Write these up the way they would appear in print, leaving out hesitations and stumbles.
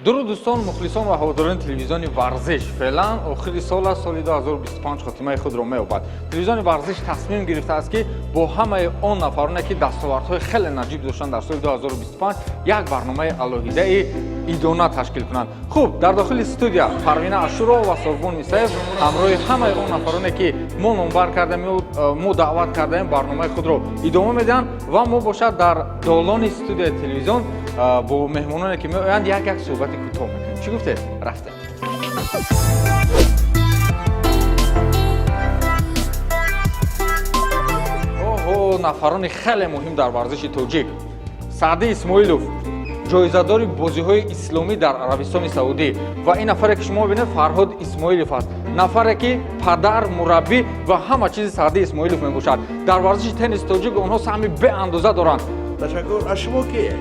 Дуруд, дӯстон, мухлисон ва ҳаводорони телевизиони Варзиш. Феълан охири сол аст, соли 2025 хотимаи худро меёбад. Телевизиони Варзиш тасмим гирифтааст, ки бо ҳамаи он нафароне, ки дастовардҳои хеле наҷиб доштанд дар соли 2025, як барномаи алоҳидаи идона ташкил кунанд. Хуб, дар дохили студия Парвина Ашурова ва Сорбон Мисаев ҳамроҳи ҳамаи он нафароне, ки мо номбар кардем ё мо даъват кардаем, барномаи худро идома медиҳанд ва мо бошад дар долони студияи телевизион бо меҳмононе, ки меоянд, як як суҳбати кӯтоҳ мекунем. Чӣ гуфтед? Рафтем. Оҳо, нафарони хеле муҳим дар варзиши тоҷик: Саъди Исмоилов, ҷоизадори бозиҳои исломӣ дар Арабистони Саудӣ, ва ин нафаре, ки шумо мебинед, Фарҳод Исмоилов аст, нафаре, ки падар, мураббӣ ва ҳама чизи Саъди Исмоилов мебошад. Дар варзиши тенниси тоҷик онҳо саҳми беандоза доранд. Ташаккур. А шумо ки?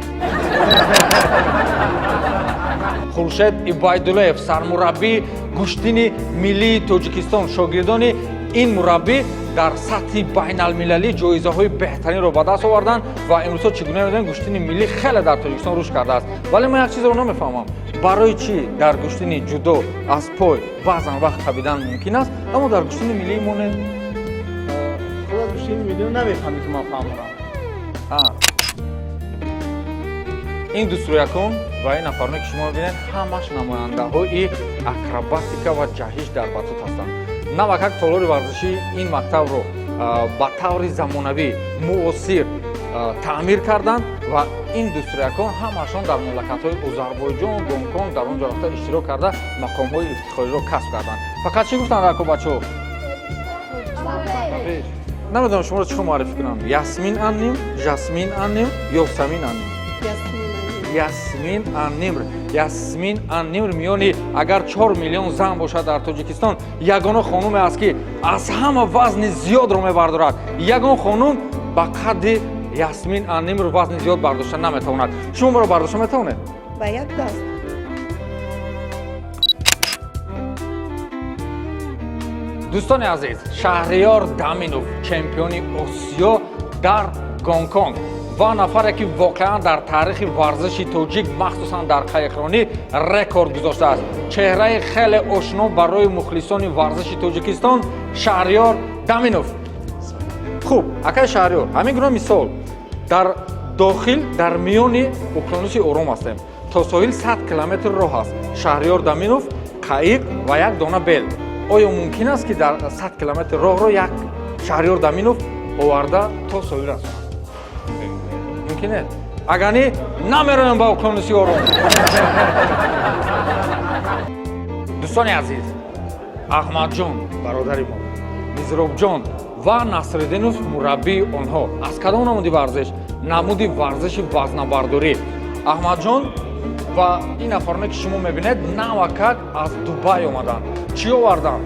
Хуршед Ибайдуллоев, сармураббии гӯштини миллии Тоҷикистон. Шогирдони ин мураббӣ дар сатҳи байналмилалӣ ҷоизаҳои беҳтаринро ба даст оварданд ва имрӯзҳо, чӣ гуна медонем, гӯштини миллӣ хеле дар Тоҷикистон рушд кардааст. Вале ман як чизро намефаҳмам: барои чӣ дар гӯштини ҷудо аз пой баъзан вақт қабидан мумкин аст, аммо дар гӯштини миллии мо не? Худо, гӯштини миллиро намефаҳмӣ, ки ман фаҳмонам. Ин дӯстрӯякон ва ин нафароне, ки шумо мебинед, ҳамаш намояндаҳои акробатика ва ҷаҳиш дар батут ҳастанд. Навакак толори варзишии ин мактабро ба таври замонавӣ, муосир таъмир карданд ва ин дӯстрӯякон ҳамашон дар мамлакатҳои Озарбойҷон, Гонконг, дар он ҷо рафта иштирок карда, мақомҳои ифтихориро касб карданд. Фақат чӣ гуфтанд рако, бачаҳо? Намедонам, шуморо чӣ хел муаррифӣ кунам: Ясмин Анним, Жасмин Анним, Ёсамин Анним? Ясмин Аннимр. Ясмин Аннимр миёни агар 4 миллион зан бошад дар Тоҷикистон, ягона хонуме аст, ки аз ҳама вазни зиёдро мебардорад. Ягон хонум ба қадди Ясмин Аннимр вазни зиёд бардошта наметавонад. Шумо маро бардошта метавонед? Ба як даст. Дӯстони азиз, Шаҳриёр Даминов, чемпиони Осиё дар Гонконг ва нафаре, ки воқеан дар таърихи варзиши тоҷик, махсусан дар қайиқронӣ, рекорд гузоштааст, чеҳраи хеле ошно барои мухлисони варзиши Тоҷикистон, Шаҳриёр Даминов. Хуб, акаи Шаҳриёр, ҳамин гуна мисол, дар дохил, дар миёни уқёнуси Ором ҳастем, то соҳил 100 километр роҳ аст. Шаҳриёр Даминов, қаиқ ва як дона бел. Оё мумкин аст, ки дар 100 километр роҳро як Шаҳриёр Даминов оварда то соҳил расонад? Мумкин нест. Агар не, намероем ба уқёнуси Ором. Дӯстони азиз, Аҳмадҷон, бародари мо, Мизробҷон ва Насриддинов, мураббии онҳо. Аз кадом намуди варзиш? Намуди варзиши вазнабардорӣ. Аҳмадҷон ва ин нафароне, ки шумо мебинед, навакак аз Дубай омаданд. Чӣ оварданд?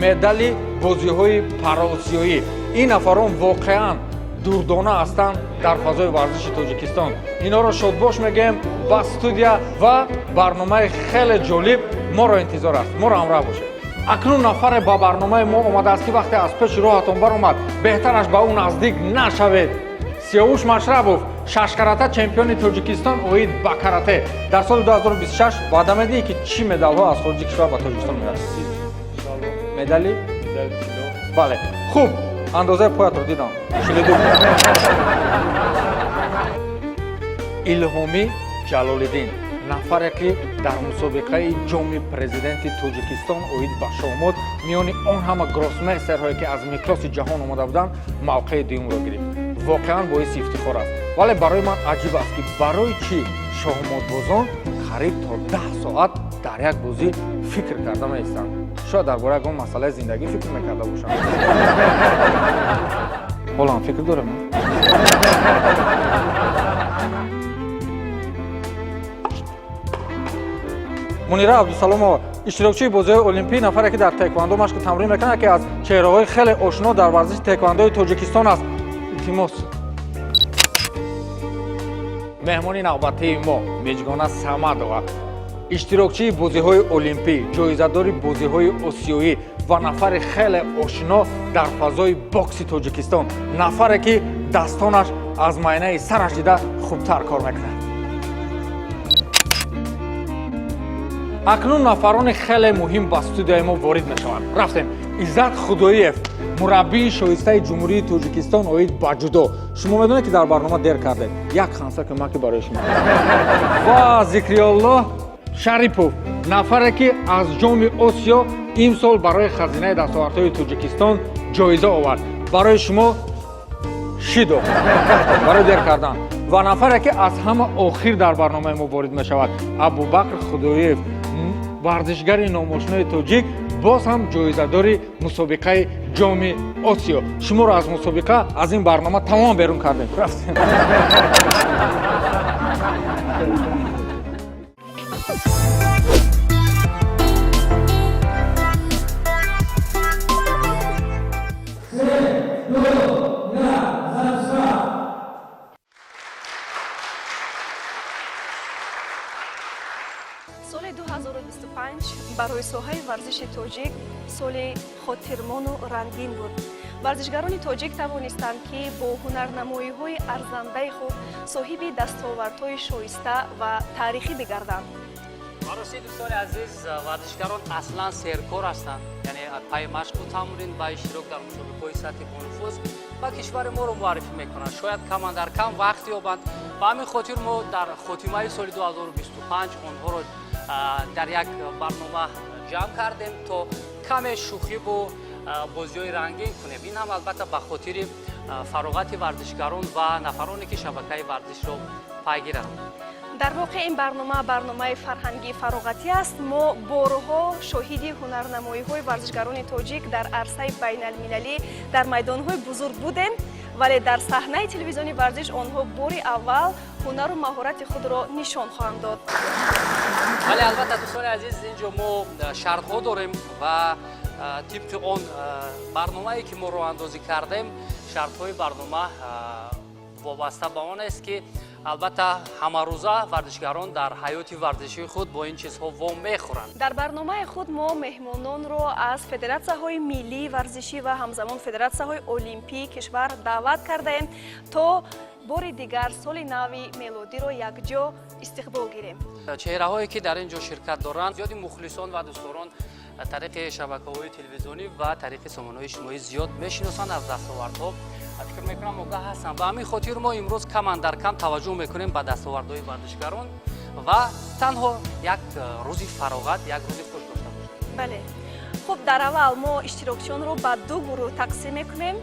Медали бозиҳои параосиёӣ. Ин нафарон воқеан дурдона ҳастанд дар фазои варзиши Тоҷикистон. Инҳоро шодбош мегӯем ба студия ва барномаи хеле ҷолиб моро интизор аст. Моро ҳамроҳ бошед. Акнун нафаре ба барномаи мо омадааст, ки вақте аз пеши роҳатон баромад, беҳтараш ба ӯ наздик нашавед. Сиёвуш Машрабов, шашкарата чемпиони Тоҷикистон оид ба карате дар соли 2026. Ваъда медиҳӣ, ки чӣ медалҳо аз хориҷи кишвар ба Тоҷикистон меояд? Медали? Бале. Хуб, андозаи поятро дидам, 42. Илҳомӣ Ҷалолиддин, нафаре, ки дар мусобиқаи Ҷоми Президенти Тоҷикистон оид ба шоҳмот миёни он ҳама гроссмейстерҳое, ки аз миқёси ҷаҳон омада буданд, мавқеи дуюмро гирифт, воқеан боиси ифтихор аст. Вале барои ман аҷиб аст, ки барои чӣ шоҳмотбозон қариб то 10 соат дар як бозӣ фикр карда меистанд. Шояд дар бораи ягон масъалаи зиндагӣ фикр мекарда бошанд. Ҳолам фикр дорем. Мунира Абдусаломова, иштирокчии бозиҳои олимпӣ, нафаре, ки дар таеквондо машқу тамрин мекунад, яке аз чеҳраҳои хеле ошно дар варзиши таеквондои Тоҷикистон аст. Илтимос. Меҳмони навбатии мо Меҷгона Самадова, иштирокчии бозиҳои олимпӣ, ҷоизадори бозиҳои осиёӣ ва нафари хеле ошно дар фазои бокси Тоҷикистон, нафаре, ки Дастонаш аз майнаи сараш дида хубтар кор мекунад. Акнун нафарони хеле муҳим ба студияи мо ворид мешаванд. Рафтем. Иззат Худоиев, мураббии шоистаи Ҷумҳурии Тоҷикистон оид ба ҷудо. Шумо медонед, ки дар барнома дер кардед, як ханса кӯмаки барои шумо. Ва Зикриёллоҳ Шарипов, нафаре ки аз Ҷоми Осиё имсол барои хазинаи дастовардҳои Тоҷикистон ҷоиза овард. Барои шумо шидо барои дер кардан. Ва нафаре ки аз ҳама охир дар барномаи мо ворид мешавад, Абубакр Худоев, варзишгари номошинои тоҷик, боз ҳам ҷоизадори мусобиқаи Ҷоми Осиё. Шуморо аз мусобиқа, аз ин барнома тамом берун кардем. Рафтем. Соли 2025 барои соҳаи варзиши тоҷик соли хотирмону рангин буд. Варзишгарони тоҷик тавонистанд, ки бо ҳунарнамоиҳои арзандаи худ соҳиби дастовардҳои шоиста ва таърихӣ бигарданд. Барости, дӯстони азиз, варзишгарон аслан серкор ҳастанд, яъне пайи машқу тамрин ва иштирок дар мусобиқаҳои сатҳи бонуфуз ба кишвари моро муаррифӣ мекунанд. Шояд камандар кам вақт ёбанд. Ба ҳамин хотир мо дар хотимаи соли 2025 онҳоро дар як барнома ҷамъ кардем, то каме шӯхиву бозиҳои рангин кунем. Ин ҳам албатта ба хотири фароғати варзишгарон ва нафароне, ки шабакаи варзишро пайгиранд. Дар воқеъ, ин барнома барномаи фарҳангии фароғатӣ аст. Мо борҳо шоҳиди ҳунарнамоиҳои варзишгарони тоҷик дар арсаи байналмилалӣ, дар майдонҳои бузург будем, вале дар саҳнаи телевизиони варзиш онҳо бори аввал ҳунару маҳорати худро нишон хоҳанд дод. Бале, албатта, дӯстони азиз, ин ҷо мо шартҳо дорем ва тибқи он барномае, ки мо роҳандозӣ кардем, шартҳои барнома вобаста ба он аст, ки албатта ҳамарӯза варзишгарон дар ҳаёти варзишии худ бо ин чизҳо вомехӯранд. Дар барномаи худ мо меҳмононро аз федератсияҳои миллии варзишӣ ва ҳамзамон федератсияҳои олимпии кишвар даъват кардаем, то бори дигар соли нави мелодиро якҷо истиқбол гирем. Чеҳраҳое, ки дар ин ҷо ширкат доранд, зиёди мухлисон ва дӯстдорон тариқи шабакаҳои телевизионӣ ва тариқи сомонаҳои иҷтимоӣ зиёд мешиносанд, аз дастовардҳо, фикр мекунам, огаҳ ҳастанд. Ба ҳамин хотир мо имрӯз камандар кам таваҷҷӯҳ мекунем ба дастовардҳои варзишгарон ва танҳо як рӯзи фароғат, як рӯзи хуш дошта бошем. Бале, хуб, дар аввал мо иштирокчиёнро ба ду гурӯҳ тақсим мекунем.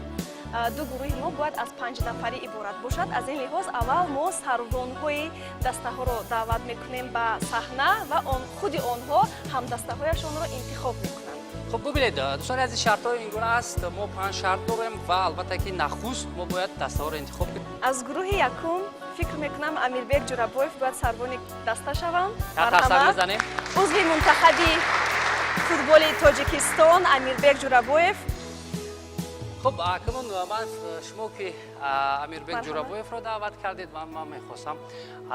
Ду гурӯҳи мо бояд аз панҷнафарӣ иборат бошад. Аз ин лиҳоз аввал мо сарвонҳои дастаҳоро даъват мекунем ба саҳна ва худи онҳо ҳамдастаҳояшонро интихоб мекунанд. Хуб, бубинед, дӯстони азиз, шартҳои ин гуна аст. Мо панҷ шарт дорем ва албатта ки нахуст мо бояд дастаҳоро интихоб кунем. Аз гурӯҳи якум, фикр мекунам, Амирбек Ҷурабоев бояд сарвони даста шаванд. Қарсак мезанем. Узви мунтахаби футболи Тоҷикистон Амирбек Ҷурабоев. Хуб, акнун ман, шумо ки Амирбек Ҷурабоевро даъват кардед, ва ман мехостам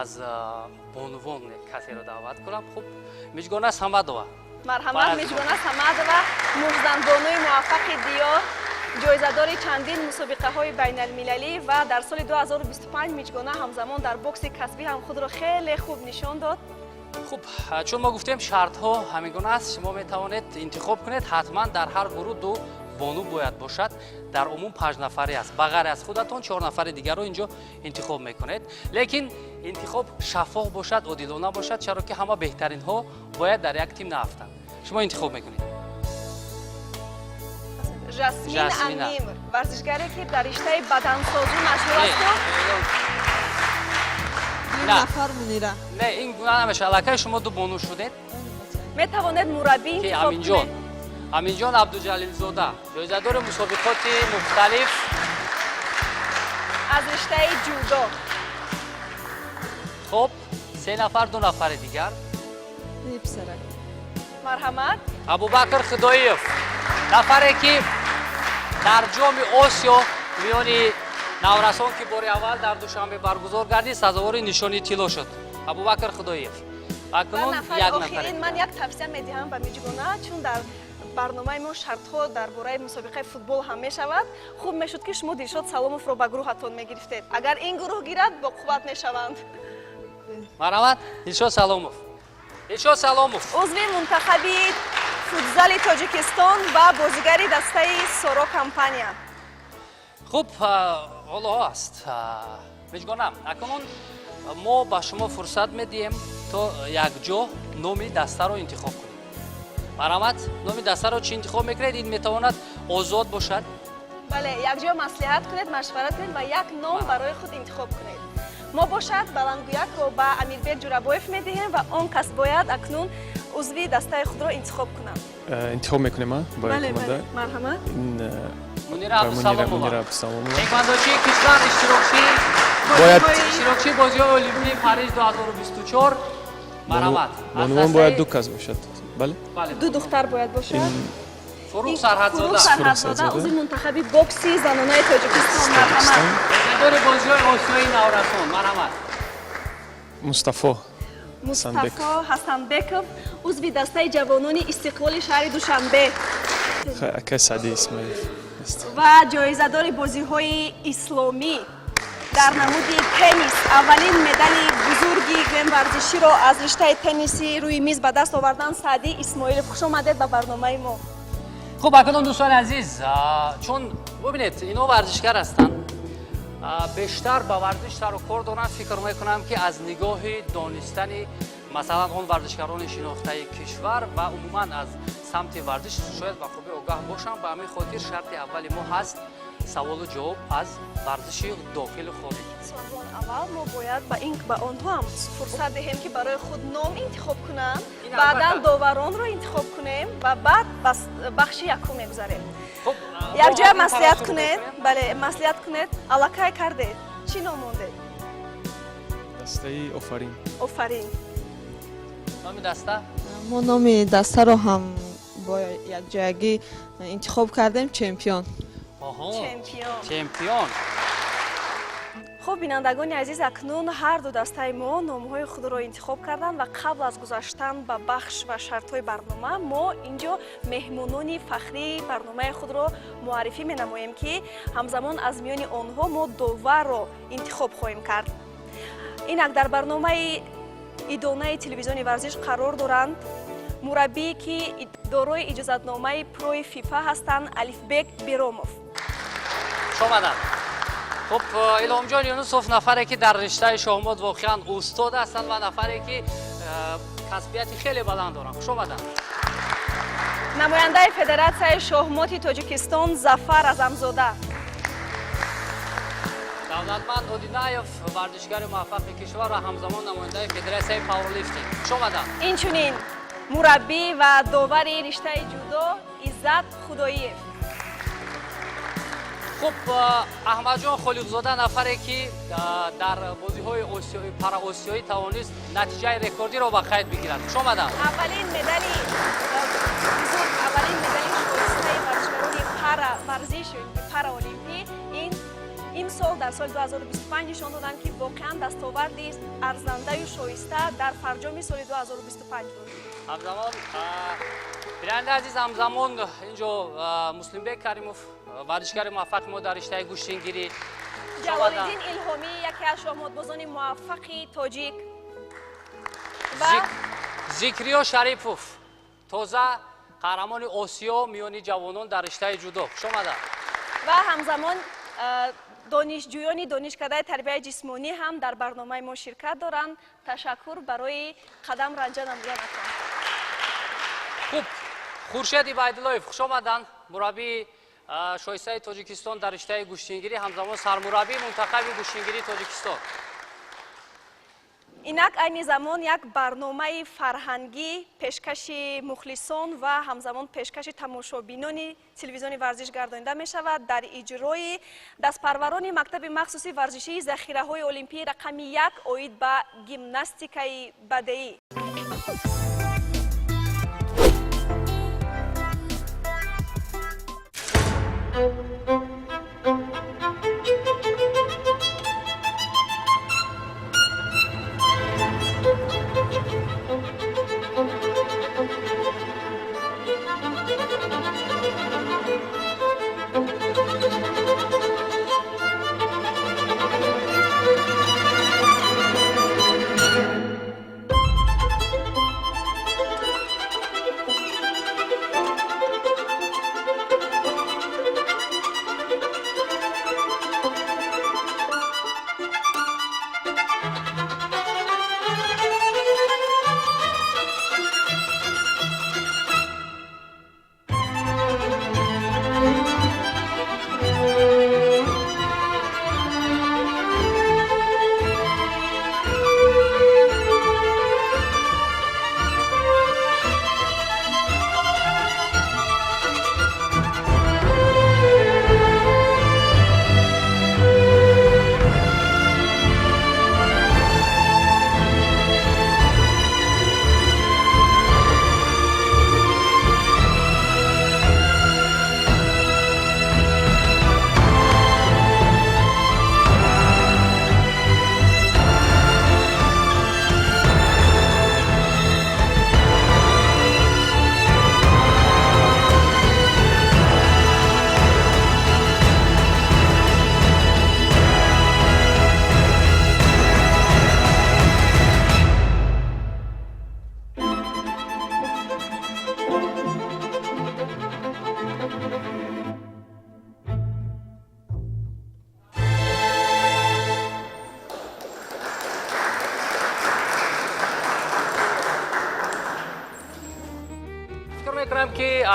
аз бонувон касеро даъват кунам. Хуб, Миҷгона Самадова. Марҳамат, Миҷгона Самадова, муғзанбонуи муваффақи диёр, ҷоизадори чандин мусобиқаҳои байналмилалӣ, ва дар соли 2025 Миҷгона ҳамзамон дар бокси касбӣ ҳам худро хеле хуб нишон дод. Хуб, чун мо гуфтем, шартҳо ҳамин гуна аст, шумо метавонед интихоб кунед. Ҳатман дар ҳар гурӯҳ ду бону бояд бошад. Дар умум панҷ нафаре аст. Ба ғайр аз худатон чор нафари дигарро инҷо интихоб мекунед, лекин интихоб шаффоф бошад, одилона бошад, чаро ки ҳама беҳтаринҳо бояд дар як тим наафтанд. Шумо интихоб мекунед. Жасмин Амин, варзишгаре, ки дар риштаи бадансозӣ машҳур асту. Нафар, Мунира. Не, ин гуна намешавад. Аллакай шумо ду бону шудед. Метавонед мураббӣ интихоб. Аминҷон, Аминҷон Абдуҷалилзода, ҷоизадори мусобиқоти мухталиф. Аз риштаи ҷудо. Хуб, се нафар, ду нафари дигар. Писарак. Марҳамат. Абубакр Худоиев, нафаре, ки дар Ҷоми Осиё миёни наврасон, ки бори аввал дар Душанбе баргузор гардид, сазовори нишони тилло шуд. Абубакр Худоиев. Акнун ман як тавсия медиҳам ба Миҷгона, чун дар Барномаи мо шартҳо дар бораи мусобиқаи футбол ҳам мешавад, хуб мешуд, ки шумо Дилшод Саломовро ба гурӯҳатон мегирифтед. Агар ин гурӯҳ гирад, боқувват мешаванд. Марҳамат, Дилшод Саломов, Дилшод Саломов. Узви мунтахаби футзали Тоҷикистон ва бозигари дастаи Соро компания. Хуб, ҳоло аст, Миҷгона, акнун мо ба шумо фурсат медиҳем, то якҷо номи дастаро интихоб кунем. Марҳамат, номи дастаро чӣ интихоб мекунед? Ин метавонад озод бошад. Бале, якҷо маслиҳат кунед, машварат кунед ва як ном барои худ интихоб кунед. Мо бошад баландгӯякро ба Амирбек Ҷурабоев медиҳем ва он кас бояд акнун узви дастаи худро интихоб кунад. Интихоб мекунем, а? Бале, бале, марҳамат. Мунира Абдусаломова. Мунира Абдусаломова. Тэквондочии кишвар, иштирокчи Бояд иштирокчии бозиҳои олимпии Париж 2024. Марҳамат. Бонувон бояд ду кас бошад, бале? Бале. Ду духтар бояд бошад. Фуруғ Фуруғ Сарҳадзода. Сарҳадзода, узви мунтахаби бокси занонаи Тоҷикистон, марҳамат. Бозидори бозиҳои осиёии наврасон, марҳамат. Мустафо. Мустафо Ҳасанбеков, узви дастаи ҷавонони Истиқлоли шаҳри Душанбе. Акай Саъди Исмоилов. Ва ҷоизадори бозиҳои исломӣ дар намуди теннис, аввалин медали бузурги гӯем варзиширо аз риштаи тенниси рӯи миз ба даст овардан, Саъдӣ Исмоилов. Хуш омадед ба барномаи мо. Хуб, акнун, дӯстони азиз, чун бубинед, ино варзишгар ҳастанд, бештар ба варзиш сару кор доранд, фикр мекунам, ки аз нигоҳи донистани, масалан, он варзишгарони шинохтаи кишвар ва умуман аз самти варзиш шояд ба хубӣ огаҳ бошанд. Ба ҳамин хотир шарти аввали мо ҳаст саволу ҷавоб аз варзиши дохилу хориҷ. Сорбон, аввал мо бояд ба ин ба онҳо ҳам фурсат диҳем, ки барои худ ном интихоб кунанд. Ин баъдан албатта. Доваронро интихоб кунем ва баъд ба бахши якум мегузарем. Хуб. Якҷоя маслиҳат кунед, бале, маслиҳат кунед. Аллакай кардед, чӣ ном мондед? Дастаи Офарин. Офарин. Номи даста? Мо номи дастаро ҳам бо якҷоягӣ интихоб кардем: Чемпион. Оҳо. Чемпион. Чемпион. Хуб, бинандагони азиз, акнун ҳар ду дастаи мо номҳои худро интихоб карданд ва қабл аз гузаштан ба бахш ва шартҳои барнома мо инҷо меҳмонони фахрии барномаи худро муаррифӣ менамоем, ки ҳамзамон аз миёни онҳо мо доварро интихоб хоҳем кард. Инак, дар барномаи идонаи телевизиони варзиш қарор доранд мураббие, ки дорои иҷозатномаи прои ФИФА ҳастанд, Алифбек Биромов. Хуш омаданд. Хуб, Илҳомҷон Юнусов, нафаре, ки дар риштаи шоҳмот воқеан устод ҳастанд ва нафаре, ки касбияти хеле баланд доранд. Хуш омаданд. Намояндаи Федератсияи шоҳмоти Тоҷикистон Зафар Азамзода. Давлатманд Одинаев, варзишгари муваффақи кишвар ва ҳамзамон намояндаи Федератсияи пауэрлифтинг. Хуш омаданд. Инчунин мураббӣ ва довари риштаи ҷудо Иззат Худоиев. Хуб, Аҳмадҷон Холиқзода, нафаре, ки дар бозиҳои параосиёӣ тавонист натиҷаи рекордиро ба қайд бигирад. Хуш омаданд. Аввалин медали бузург, аввалин медали шоистаи варзишгарони пара варзиш ё ин ки параолимпӣ ин имсол дар соли 2025 нишон доданд, ки воқеан дастоварди арзандаю шоиста дар фарҷоми соли 2025 буд. Ҳамзамон, бинандаи азиз, ҳамзамон инҷо Муслимбек Каримов, варзишгари муваффақи мо дар риштаи гӯштингирӣ. Ҷалолиддин Илҳомӣ, яке аз шоҳмотбозони муваффақи тоҷик ва Зикриё Шарипов, тоза қаҳрамони Осиё миёни ҷавонон дар риштаи ҷудо. Хуш омаданд. Ва ҳамзамон донишҷӯёни донишкадаи тарбияи ҷисмонӣ ҳам дар барномаи мо ширкат доранд. Ташаккур барои қадам ранҷа намуданатон. Хуб, Хуршед Ибайдуллоев, хуш омаданд, мураббии шоистаи Тоҷикистон дар риштаи гӯштингирӣ, ҳамзамон сармураббии мунтахаби гӯштингирии Тоҷикистон. Инак, айни замон як барномаи фарҳангӣ пешкаши мухлисон ва ҳамзамон пешкаши тамошобинони телевизиони варзиш гардонида мешавад дар иҷрои дастпарварони мактаби махсуси варзишии захираҳои олимпии рақами 1 оид ба гимнастикаи бадеӣ.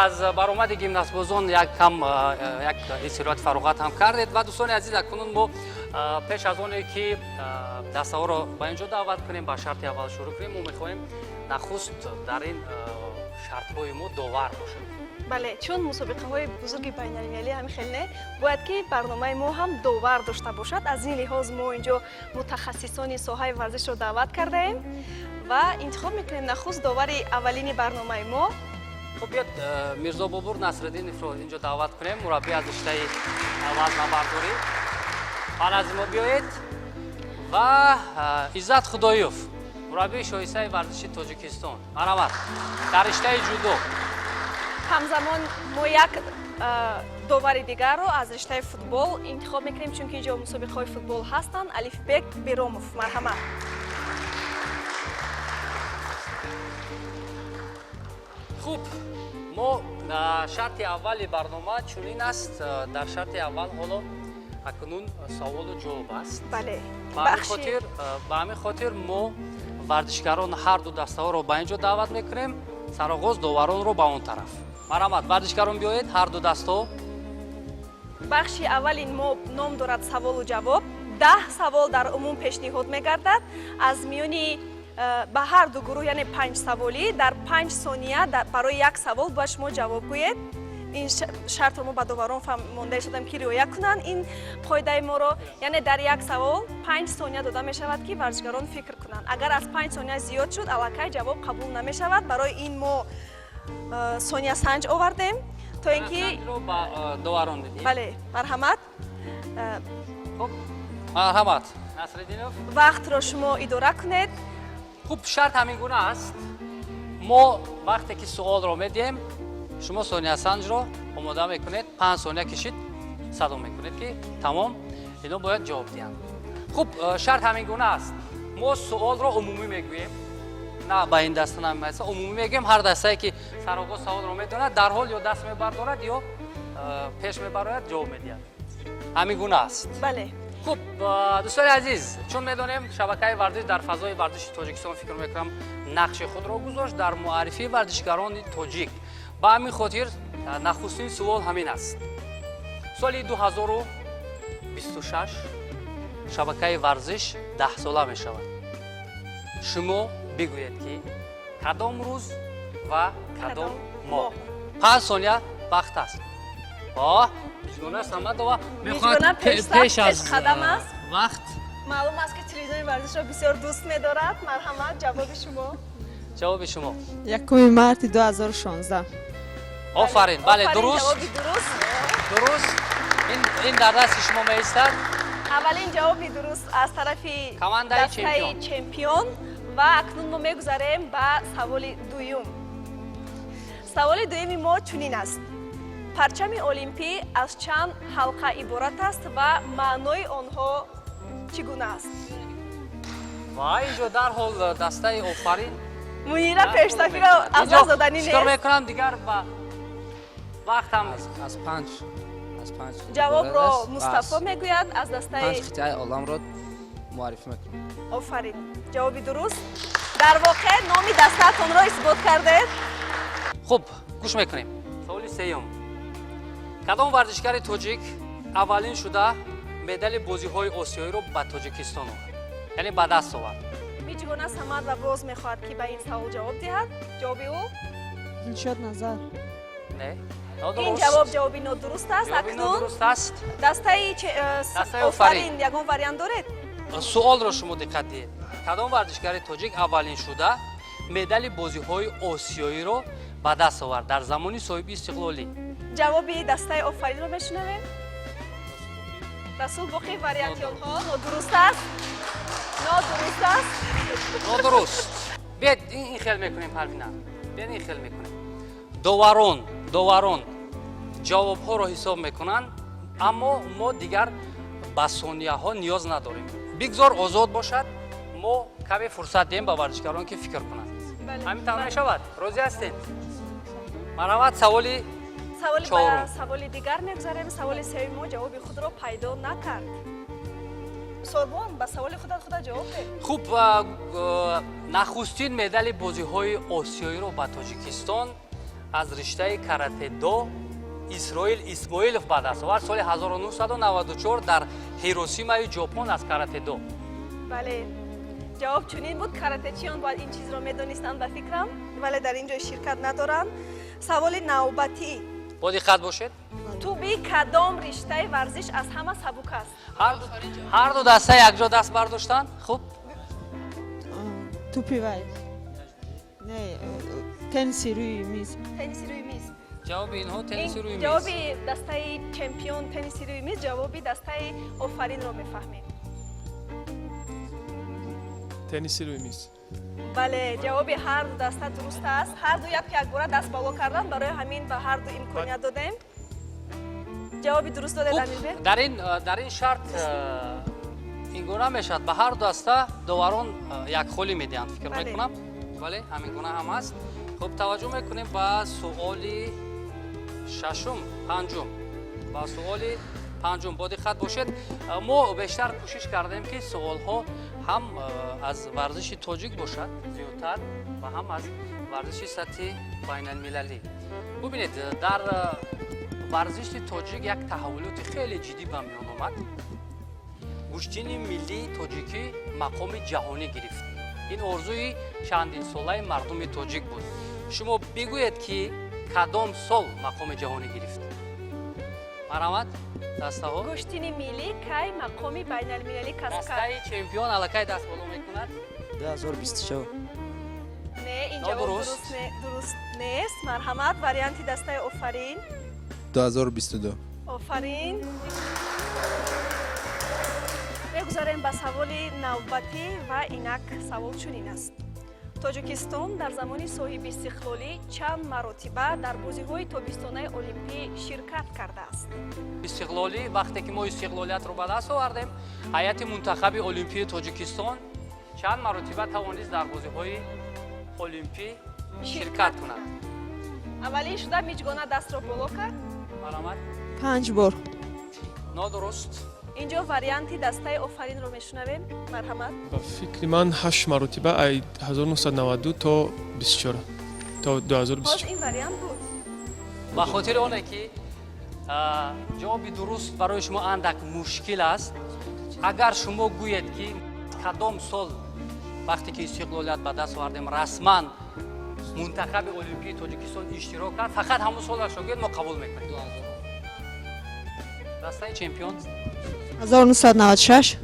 Аз баромади гимнастбозон як кам як истироҳати фароғат ҳам кардед. Ва, дӯстони азиз, акнун мо, пеш аз оне ки дастаҳоро ба ин ҷо даъват кунем, ба шарти аввал шурӯъ кунем, мо мехоҳем нахуст дар ин шартҳои мо довар бошад. Бале, чун мусобиқаҳои бузурги байналмилалӣ ҳамин хел не, бояд ки барномаи мо ҳам довар дошта бошад. Аз ин лиҳоз мо инҷо мутахассисони соҳаи варзишро даъват кардаем ва интихоб мекунем нахуст довари аввалини барномаи мо. Хуб, биёд, Мирзо Бобур Насриддиновро инҷо даъват кунем, мураббӣ аз риштаи вазнабардорӣ. Ба назди мо биёед. Ва Иззат Худоёв, мураббии шоистаи варзиши Тоҷикистон, марҳамат, дар риштаи ҷудо. Ҳамзамон мо як довари дигарро аз риштаи футбол интихоб мекунем, чунки инҷо мусобиқаҳои футбол ҳастанд. Алифбек Беромов, марҳамат. Хуб, мо шарти аввали барнома чунин аст. Дар шарти аввал ҳоло акнун саволу ҷавоб аст. Ба ҳамин хотир мо варзишгарон ҳар ду дастаҳоро ба ин ҷо даъват мекунем, сароғоз доваронро ба он тараф. Марҳамат, варзишгарон, биёед, ҳар ду дастаҳо. Бахши аввалин мо ном дорад «Саволу ҷавоб». 10 савол дар умум пешниҳод мегардад аз миёни ба ҳар ду гурӯҳ, яъне панҷ саволӣ. Дар 5 сония барои як савол бояд шумо ҷавоб гӯед. Ин шартро мо ба доварон фаҳмонда истодем, ки риоя кунанд ин қоидаи моро, яъне дар як савол 5 сония дода мешавад, ки варзишгарон фикр кунанд. Агар аз 5 сония зиёд шуд, аллакай ҷавоб қабул намешавад. Барои ин мо сониясанҷ овардем, то ин ки ба доварон дидем. Бале, марҳамат. Хуб, марҳамат, Насриддинов. Вақтро шумо идора кунед. Хуб, шарт ҳамин гуна аст: мо вақте ки суолро медиҳем, шумо сониясанҷро омода мекунед, 5 сония кишид, садо мекунед, ки тамом, ино бояд ҷавоб диҳанд. Хуб, шарт ҳамин гуна аст: мо суолро умумӣ мегӯем, на ба ин даста, на ба умумӣ мегӯем. Ҳар дастае ки сароғоз саволро медонад, дарҳол ё даст мебардорад, ё пеш мебарояд, ҷавоб медиҳад. Ҳамин гуна аст. Бале. Хуб, дӯстони азиз, чун медонем, шабакаи варзиш дар фазои варзиши Тоҷикистон, фикр мекунам, нақши худро гузошт дар муаррифии варзишгарони тоҷик. Ба ҳамин хотир нахустин суол ҳамин аст: соли 2026 шабакаи варзиш 10-сола мешавад. Шумо бигӯед, ки кадом рӯз ва кадом моҳ? 5 сония вақт аст. Миҷгона Самадова мехоҳад пеш аз вақт. Маълум аст, ки телевизиони варзишро бисёр дӯст медорад. Марҳамат, ҷавоби шумо. Ҷавоби шумо. 1 марти 2016. Офарин, бале, дуруст. Ҷавоби дуруст. Дуруст. Ин дар дасти шумо меистад. Аввалин ҷавоби дуруст аз тарафи командаи дастаи чемпион. Ва акнун мо мегузарем ба саволи дуюм. Саволи дуюми мо чунин аст: парчами олимпӣ аз чанд ҳалқа иборат аст ва маънои онҳо чӣ гуна аст? Ва инҷо дарҳол дастаи Офарин. Мунира пештафиро аз даст доданӣ чикор нест. Мекунам, дигар ба вақтам. Аз панҷ Ҷавобро иборат аст ва Мустафо аз мегӯяд аз дастаи панҷ қитъаи оламро муаррифӣ мекунам. Офарин, ҷавоби дуруст. Дар воқеъ номи дастаатонро исбот кардед. Хуб, гӯш мекунем. Саволи сеюм: кадом варзишгари тоҷик аввалин шуда медали бозиҳои осиёиро ба Тоҷикистон овард, яъне ба даст овард? Миҷгона Самадова боз мехоҳад, ки ба ин савол ҷавоб диҳад. Ҷавоби ӯ? Дилшод Назар. Не. Ин Нодуруст. ҷавоб ҷавоби нодуруст аст. Ҷавоби Акнун нодуруст аст. дастаи Дастаи Офарин, Офарин. ягон вариант доред? Суолро шумо диққат диҳед: кадом варзишгари тоҷик аввалин шуда медали бозиҳои осиёиро ба даст овард дар замони соҳиби истиқлолӣ? Ҷавоби дастаи Офаринро мешунавем. Расул Боқӣ, варианти онҳо нодуруст аст, нодуруст аст. Нодуруст. Биед, ин хел мекунем, Парвина, биед, ин хел мекунем: доварон ҷавобҳоро ҳисоб мекунанд, аммо мо дигар ба сонияҳо ниёз надорем. Бигзор озод бошад, мо каме фурсат диҳем ба варзишгарон, ки фикр кунанд. Ҳамин тавр мешавад? Розӣ ҳастед? Марҳамат, саволи саволи ба чорум. Саволи дигар мегузарем. Саволи сеюми мо ҷавоби худро пайдо накард. Сорбон, ба саволи худат худат ҷавоб деҳ. Хуб, нахустин медали бозиҳои осиёиро ба Тоҷикистон Аз риштаи карате-до Исроил Исмоилов ба даст овард соли 1994 дар Ҳиросимаи Ҷопон аз карате-до. Бале, ҷавоб чунин буд. Каратечиён бояд ин чизро медонистанд, ба фикрам, вале дар ин ҷо ширкат надоранд. Саволи навбатӣ. Бо диққат бошед. Тӯби кадом риштаи варзиш аз ҳама сабук аст? Ҳарду даста якҷо даст бардоштанд. Хуб. Тӯпи вай, не, тенниси рӯи миз. Тенниси рӯи миз. Ҷавоби инҳо тенниси рӯи миз. Ҷавоби дастаи чемпион тенниси рӯи миз. Ҷавоби дастаи Офаринро мефаҳмем. Тенниси рӯи миз. Бале, ҷавоби ҳарду даста дуруст аст. Ҳарду як якбора даст боло кардан, барои ҳамин ба ҳарду имконият додем. Ҷавоби дуруст додед. Хуб, Амирбек. Дар ин шарт ин гуна мешавад: ба ҳар даста доварон як холӣ медиҳанд, фикр мекунам. Бале, ҳамин гуна ҳам аст. Хуб, таваҷҷӯҳ мекунем ба суоли шашум, панҷум, ба суоли панҷум. Бо диққат бошед. Мо бештар кӯшиш кардем, ки суолҳо ҳам аз варзиши тоҷик бошад зиёдтар ва ҳам аз варзиши сатҳи байналмилалӣ. Бубинед, дар варзиши тоҷик як таҳаввулоти хеле ҷиддӣ ба миён омад. Гӯштини миллии тоҷикӣ мақоми ҷаҳонӣ гирифт. Ин орзуи чандинсолаи мардуми тоҷик буд. Шумо бигӯед, ки кадом сол мақоми ҷаҳонӣ гирифт? Марҳамат, дастаҳо. Гӯштини миллӣ кай мақоми байналмилалӣ касб кард? Дастаи чемпион аллакай даст боло мекунад. 2024. Не, ин ҷавоб Нодуруст. дуруст нест. Марҳамат, варианти дастаи Офарин. 2022. Офарин. Мегузарем ба саволи навбатӣ ва инак савол чунин аст: Тоҷикистон дар замони соҳибистиқлолӣ чанд маротиба дар бозиҳои тобистонаи олимпӣ ширкат кардааст? Истиқлолӣ, вақте ки мо истиқлолиятро ба даст овардем, ҳайати мунтахаби олимпии Тоҷикистон чанд маротиба тавонист дар бозиҳои олимпӣ ширкат кунад? Аввалин шуда Миҷгона дастро боло кард. Марҳамат. Панҷ бор. Нодуруст. Инҷо варианти дастаи Офаринро мешунавем. Марҳамат. Ба фикри ман, ҳашт маротиба, ай 1992 то 24, то Боз 2024. ин вариант буд. Ба хотири оне ки ҷавоби дуруст барои шумо андак мушкил аст, агар шумо гӯед, ки кадом сол, вақте ки истиқлолият ба даст овардем, расман мунтахаби олимпии Тоҷикистон иштирок кард, фақат ҳамон солашро гӯед, мо қабул мекунем. Дастаи чемпион. 1996.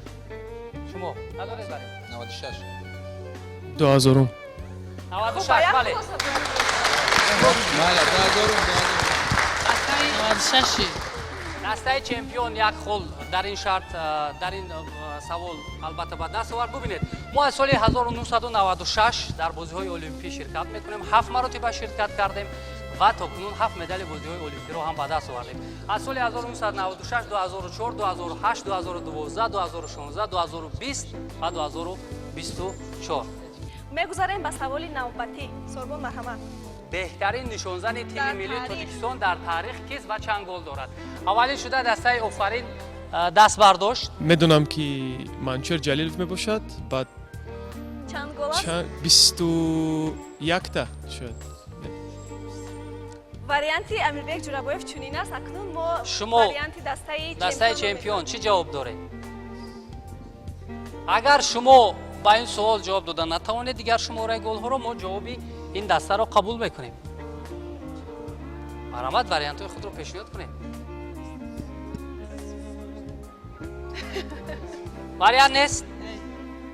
Шумо надоред вариант? 96. 2000-ум. 96, бале. Майла, 2000-ум. Дастаи дастаи чемпион як хол дар ин шарт, дар ин савол албатта ба даст овард. Бубинед, мо аз соли 1996 дар бозиҳои олимпӣ ширкат мекунем, ҳафт маротиба ширкат кардем ва то кунун ҳафт медали бозиҳои олимпиро ҳам ба даст овардем. Аз соли 1996, 2004, 2008, 2012, 2016, 2020 ва 2024. Мегузарем ба саволи навбатӣ. Сорбон, марҳамат. Беҳтарин нишонзани тими Дар миллии таърих. Тоҷикистон дар таърих кист ва чанд гол дорад? Аввалин шуда дастаи Офарин даст бардошт. Медонам, ки Манучер Ҷалилов мебошад. Баъд Чанд гол аст? 21-та шояд. Варианти Амирбек Ҷурабоев чунин аст. Акнун мо Шумо варианти дастаи дастаи чемпионро чемпион чӣ ҷавоб доред? Агар шумо ба ин суол ҷавоб дода натавонед, дигар шумораи голҳоро мо ҷавоби ин дастаро қабул мекунем. Марҳамат, вариантҳои худро пешниҳод кунед. Вариант нест.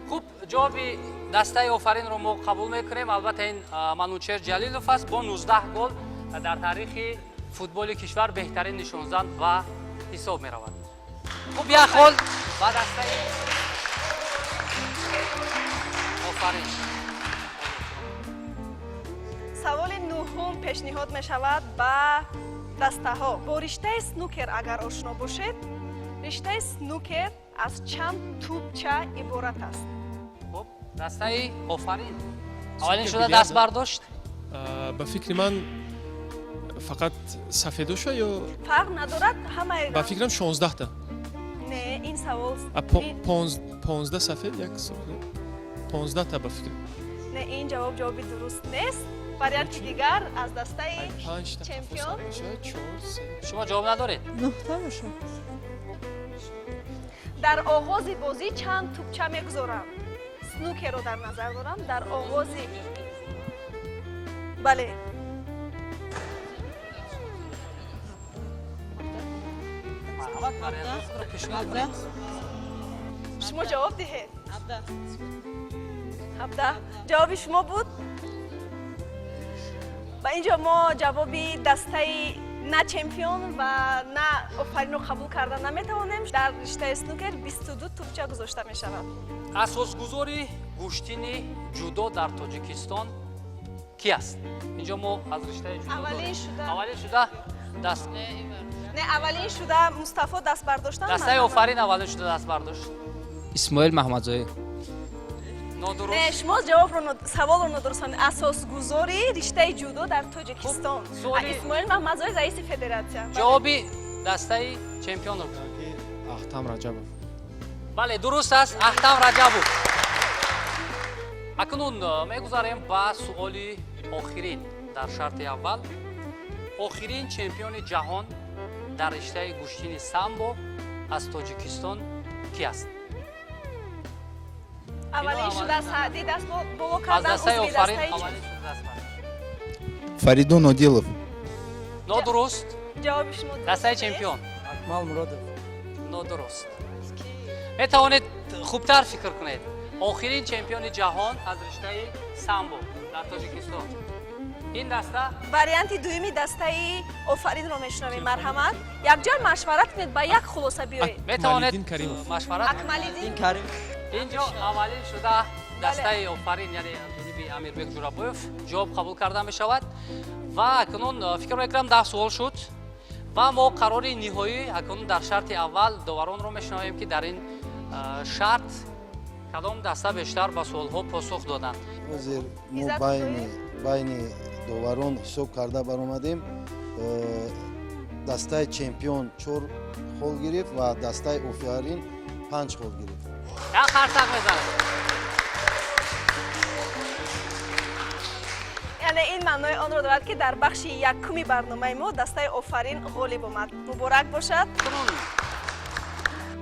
Хуб, ҷавоби дастаи Офаринро мо қабул мекунем. Албатта, ин Манучер Ҷалилов аст. Бо 19 гол дар таърихи футболи кишвар беҳтарин нишонзан ба ҳисоб меравад. Хуб, як хол ба дастаи Офарин. Саволи нуҳум пешниҳод мешавад ба дастаҳо. Бо риштаи снукер агар ошно бошед, риштаи снукер аз чанд тӯбча иборат аст? Хуб, дастаи Офарин аввалин Снукер шуда бильярд, даст бардошт. Ба фикри ман, фақат сафедоша ё Фарқ надорад, ҳамаи. Ба фикрам, 16-та. Не, ин савол 15 сафед, як 15-та, ба фикр. Не, ин ҷавоб ҷавоби дуруст нест. Варианти дигар аз дастаи Панҷта. чемпион. Чор, се. Шумо ҷавоб надоред? Нӯҳта бошад. Дар оғози бозӣ чанд тӯбча мегузорам? Снукерро дар назар дорам. Дар оғози, бале. Марҳамат, вариантҳои худро пешниҳод кунед. Шумо ҷавоб диҳед. 17 ҷавоби шумо буд. Ва инҷо мо ҷавоби дастаи на чемпион ва на Офаринро қабул карда наметавонем. Дар риштаи снукер 22 тӯбча гузошта мешавад. Асосгузори гӯштини ҷудо дар Тоҷикистон ки аст? Инҷо мо аз риштаи ҷудо Аввалин дорем. шуда. Аввалин шуда даст. Не, аввалин шуда Мустафо даст бардоштан. Дастаи Офарин аввалин шуда даст бардошт. Исмоил Маҳмадзоир. Нодуруст. Не, шумо ҷавобро, саволро нодуруст фаҳмид. Асосгузори риштаи ҷудо дар Тоҷикистон. Хуб, суоли- Исмоил Маҳмадзоир раиси федератсия. Ҷавоби дастаи чемпионро. Ахтам Раҷабов. Бале, дуруст аст, Ахтам Раҷабов. Акнун мегузарем ба суоли охирин дар шарти аввал. Охирин чемпиони ҷаҳон дар риштаи гӯштини самбо аз Тоҷикистон ки аст? Аввалин шуда Саъдӣ даст боло Аз кардан. дастаи Узви Офарин дастаи аввалин шуда даст бардошт. Фаридун Одилов. Нодуруст. Ҷавоби шумо дуруст Дастаи нест? чемпион. Акмал Муродов. Нодуруст. Метавонед хубтар фикр кунед. Охирин чемпиони ҷаҳон аз риштаи самбо дар Тоҷикистон, ин даста. Варианти дуюми дастаи Офаринро мешунавем. Марҳамат, якҷоя машварат кунед, ба як хулоса биёед. Метавонед Акмалиддин Каримов. машварат. Акмалиддин. Карим. Инҷо аввалин шуда дастаи Офарин, яъне аз ҷониби Амирбек Ҷурабоев ҷавоб қабул карда мешавад. Ва акнун фикр мекунам, 10 суол шуд ва мо қарори ниҳоӣ акнун дар шарти аввал доваронро мешунавем, ки дар ин шарт кадом даста бештар ба суолҳо посух доданд. Ҳозир мо Иззат. байни доварон ҳисоб карда баромадем. Дастаи чемпион чор хол гирифт ва дастаи Офарин панҷ хол гирифт. Як қарсак мезанем. Яъне ин маънои онро дорад, ки дар бахши якуми барномаи мо дастаи Офарин ғолиб омад. Муборак бошад. Акнун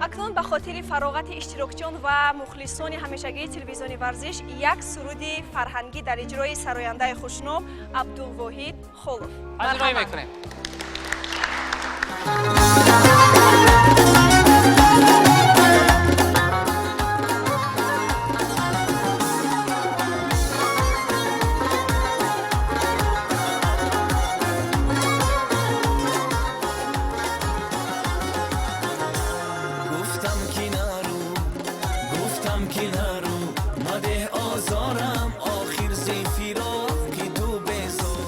Акнун ба хотири фароғати иштирокчиён ва мухлисони ҳамешагии телевизиони Варзиш як суруди фарҳангӣ дар иҷрои сарояндаи хушном Абдулвоҳид Холов. Пазироӣ Марҳамат. мекунем. Гуфтам, ки нару, гуфтам, ки нару, мадеҳ озорам, охир зи фироқи ту безор.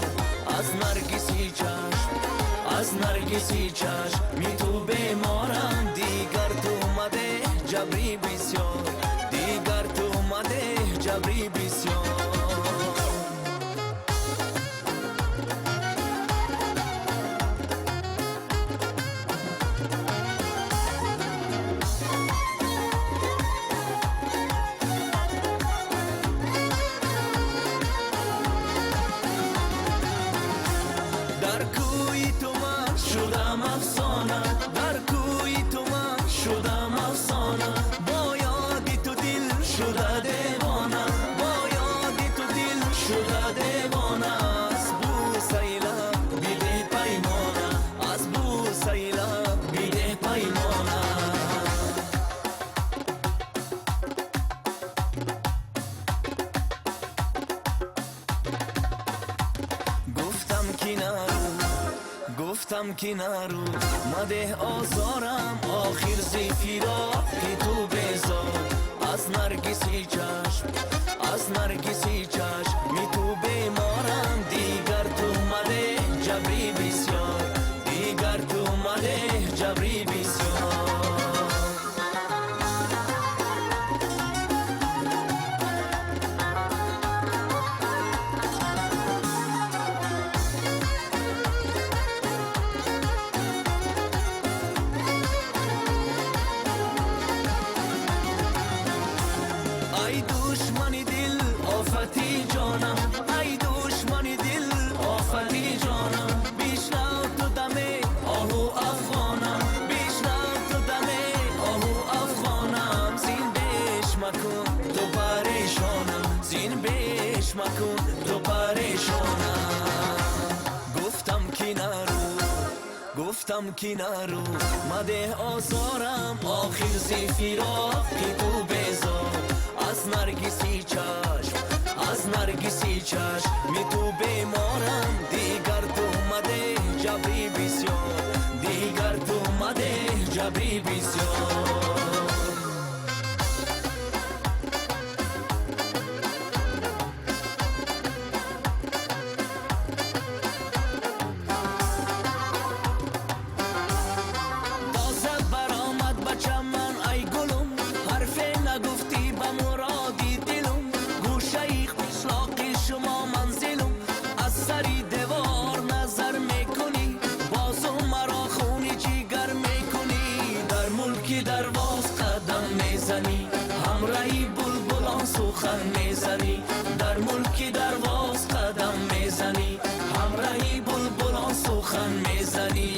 Аз наргиси чашм, аз наргиси чашми ту беморам, дигар ту мадеҳ ҷабри бисёр, дигар ту мадеҳ ҷабри бисёр. Дар кӯи ту ман шудам афсона, дар кӯи ту ман шудам афсона, бо ёди ту дил шуда девона, бо ёди ту дил шуда девона. Аз бӯсаи лаб бидеҳ паймона, аз бӯсаи лаб бидеҳ паймона. Гуфтам, ки нару, гуфтам, ки нару, мадеҳ озорам, охир зи фироқи ту безор. Аз наргиси чашм, аз наргиси чашми ту беморам, дигар ту мадеҳ ҷабри бисёр, дигар ту мадеҳ ҷабри бисёр. Ай душмани дил, офати ҷонам, ай душмани. Гуфтам ки нару, мадеҳ озорам, охир зи фироқи ту безор. Аз наргиси чашм, аз наргиси чашми ту беморам. Дигар ту мадеҳ ҷабри бисёр, дигар ту мадеҳ ҷабри бисёр. Тоза баромад ба чаман, ай гулум, ҳарфе нагуфтӣ ба муроди дилум. Гӯшаи қишлоқи шумо манзилум, аз сари девор назар мекунӣ, бозу маро хуни ҷигар мекунӣ. Дар мулки дарвоз қадам мезанӣ, ҳамраҳи булбулон сухан мезанӣ. Дар мулки дарвоз қадам мезанӣ, ҳамраҳи булбулон сухан мезанӣ.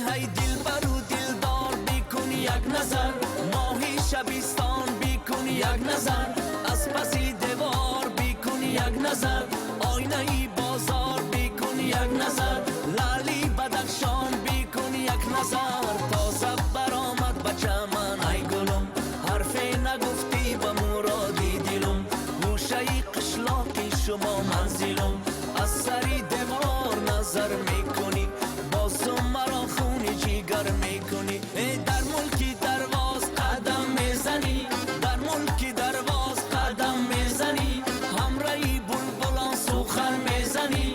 Ҳай дилбару дилдор, бикун як назар, моҳи шабистон, бикун як назар, аз паси девор бикун як назар, оинаи бозор бикун як назар, лаъли Бадахшон бикун як назар. Тоза баромад ба чаман, ай гулум, ҳарфе нагуфтӣ ба муроди дилум. Гӯшаи қишлоқи шумо манзилум, аз сари девор назар мекунӣ, бозу маро хуни ҷигар мекунӣ. Э, дар мулки дарвоз қадам мезанӣ, дар мулки дарвоз қадам мезанӣ, ҳамраҳи булбулон сухан мезанӣ,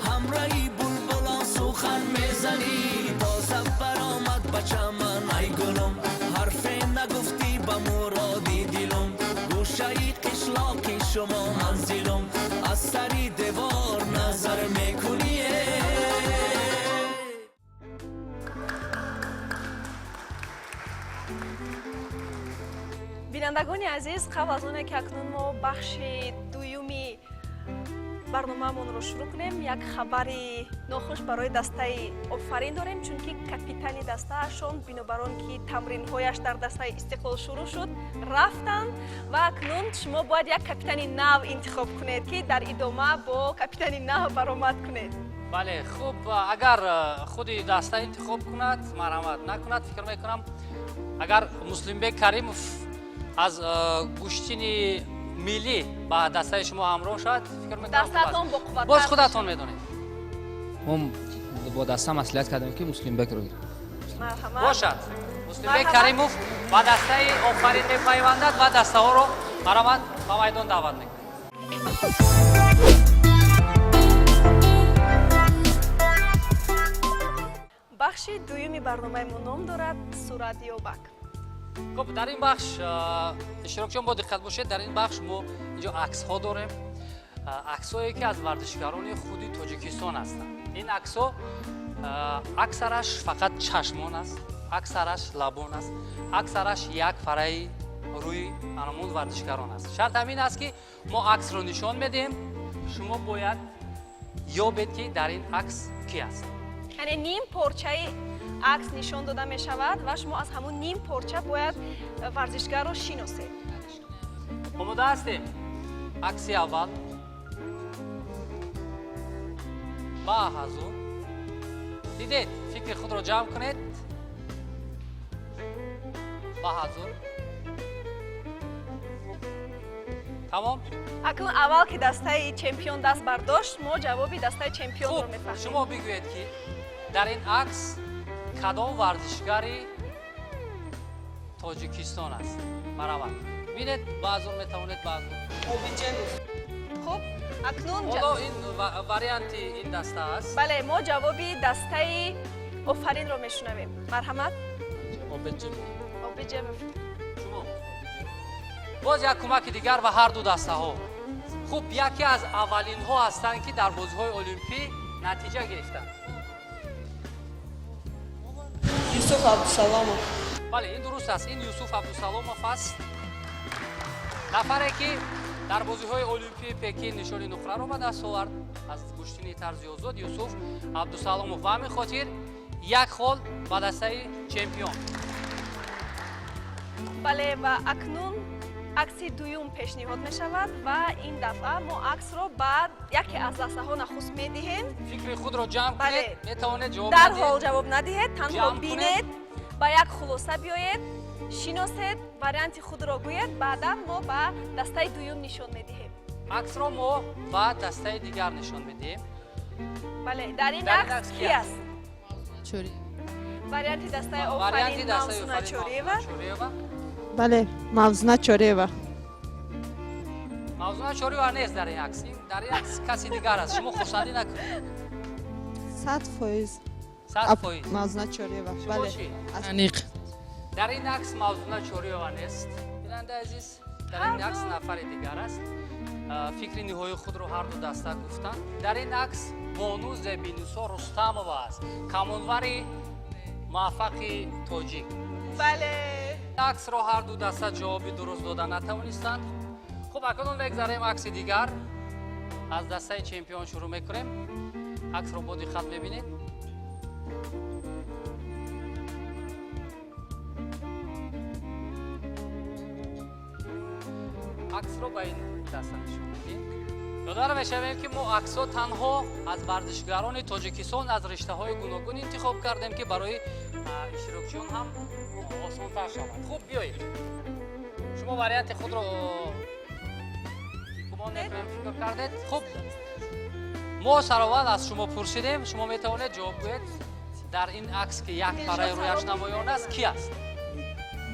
ҳамраҳи булбулон сухан мезанӣ. Тоза баромад ба чаман, ай гулум, ҳарфе нагуфтӣ ба муроди дилум. Гӯшаи қишлоқи шумо манзилум, аз сари девор назар мекунӣ. Бинандагони азиз, қабл аз оне ки акнун мо бахши дуюми барномаамонро шурӯъ кунем, як хабари нохуш барои дастаи Офарин дорем, чунки капитани дастаашон, бинобар он ки тамринҳояш дар дастаи Истиқлол шурӯъ шуд, рафтанд ва акнун шумо бояд як капитани нав интихоб кунед, ки дар идома бо капитани нав баромад кунед. Бале, хуб, агар худи даста интихоб кунад, марҳамат, накунад, фикр мекунам, агар Муслимбек Каримов аз гӯштини миллӣ ба дастаи шумо ҳамроҳ шавад, фикр мекунам хуб аст. Дастаатон боқувваттар. Боз худатон медонед. Мо бо даста маслиҳат кардем, ки Муслимбекро гирем. Марҳамат. Бошад, Муслимбек Марҳамат. Каримов ба дастаи Офарин мепайвандад ва дастаҳоро, марҳамат, ба майдон даъват мекунем. Бахши дуюми барномаи мо ном дорад «Суратёбак». Хуб, дар ин бахш, иштирокчиён, бо диққат бошед. Дар ин бахш мо инҷо аксҳо дорем, аксҳое ки аз варзишгарони худи Тоҷикистон ҳастанд. Ин аксҳо аксараш фақат чашмон аст, аксараш лабон аст, аксараш як фараи рӯи анамун варзишгарон аст. Шарт ҳамин аст, ки мо аксро нишон медиҳем, шумо бояд ёбед, ки дар ин акс кӣ аст. Яъне ним порчаи акс нишон дода мешавад ва шумо аз ҳамун ним порча бояд варзишгарро шиносед. Омода ҳастем? Акси аввал ба ҳазур дидед, фикри худро ҷамъ кунед. Ба ҳазур, тамом. Акнун аввал ки дастаи чемпион даст бардошт, мо ҷавоби дастаи чемпионро Хуб, мефаҳмем. шумо бигӯед, ки дар ин акс кадом варзишгари Тоҷикистон аст. Марҳамат, бинед, баъзон метавонед, баъзон. Хуб, акнун Ҳоло ин варианти ин даста аст. Бале, мо ҷавоби дастаи Офаринро мешунавем. Марҳамат. Обиҷемов. Шумо боз як кӯмаки дигар ба ҳар ду дастаҳо. Хуб, яке аз аввалинҳо ҳастанд, ки дар бозиҳои олимпӣ натиҷа гирифтанд. Юсуф Абдусаломов. Бале, ин дуруст аст, ин Юсуф Абдусаломов аст, нафаре ки дар бозиҳои олимпии Пекин нишони нуқраро ба даст овард. Аз гӯштини тарзи озод Юсуф Абдусаломов. Ба ҳамин хотир як хол ба дастаи чемпион. Бале, ва акнун акси дуюм пешниҳод мешавад ва ин дафъа мо аксро ба яке аз дастаҳо нахуст медиҳем. Фикри худро ҷамъ Бале. кунед, метавонед ҷавоб Дарҳол надиҳед. ҷавоб надиҳед, танҳо Ҷамъ кунед. бинед, ба як хулоса биёед, шиносед, варианти худро гӯед, баъдан мо ба дастаи дуюм нишон медиҳем. Аксро мо ба дастаи дигар нишон медиҳем. Бале, дар ин Дар ин акс акс ки ки аст? Варианти дастаи Варианти Офарин дастаи Мавзуна Офарин Чориева. Мавзуна Чориева. Бале, Мавзуна Чориева. Мавзуна Чориева нест дар ин акс. Дар ин акс каси дигар аст, шумо хурсандӣ накунед. 100%. 100%. Мавзуна Чориева. Шумо Бале. чӣ? Аниқ. Дар ин акс Мавзуна Чориева нест, бинандаи азиз, дар ин акс нафари дигар аст. Фикри ниҳоии худро ҳар ду даста гуфтанд. Дар ин акс бону Зебинисо Рустамова аст, камонвари муваффақи тоҷик. Бале. Аксро ҳар ду даста ҷавоби дуруст дода натавонистанд. Хуб, акнун мегзарем акси дигар. Аз дастаи чемпион шурӯъ мекунем. Аксро бо диққат мебинед. Аксро ба ин даста нишон медиҳем. Ёдовар мешавем, ки мо аксҳо танҳо аз варзишгарони Тоҷикистон аз риштаҳои гуногун интихоб кардем, ки барои иштирокчиён ҳам осонтар шавад. Хуб, биёед, шумо варианти худро гумон мекунем фикр кардед. Хуб, мо сароввал аз шумо пурсидем, шумо метавонед ҷавоб гӯед. Дар ин акс, ки як параи рӯяш намоён аст, ки аст?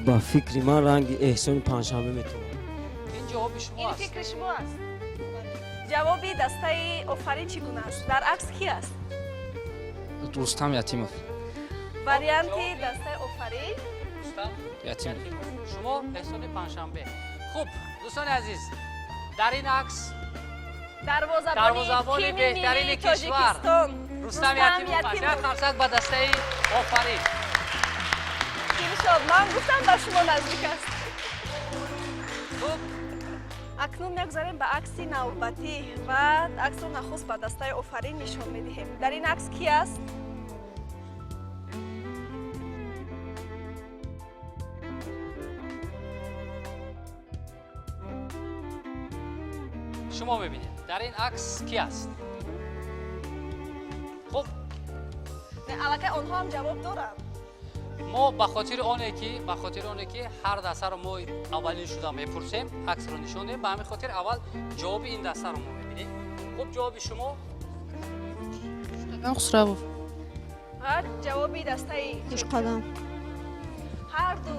Ба фикри ман, ранги Эҳсони Панҷшанбе метавонад. Ин ҷавоби шумо Ин аст. фикри шумо аст. Ҷавоби дастаи Офарин чӣ гуна аст? Дар акс ки аст? Рустам Ятимов. Варианти дастаи Офарин Рустам Ятимов. Шумо Эҳсони Панҷшанбе. Хуб, дӯстони азиз, дар ин акс дарвозабони дарвозабони тими беҳтарини миллии кишвар Тоҷикистон Рустам Ятимов аст. Як қарсак ба дастаи Офарин. Дилшод, ман гуфтам, ба шумо наздик аст. Хуб. Акнун мегузарем ба акси навбатӣ ва аксро нахуст ба дастаи Офарин нишон медиҳем. Дар ин акс ки аст? Шумо мебинед, дар ин акс ки аст? Хуб. Не, аллакай онҳо ҳам ҷавоб доранд. Мо ба хотири оне ки ҳар дастаро мо аввалин шуда мепурсем, аксро нишон диҳем, ба ҳамин хотир аввал ҷавоби ин дастаро мо мебинем. Хуб, ҷавоби шумо? Хусравов. Ва ҷавоби дастаи Хушқадам. Ҳар ду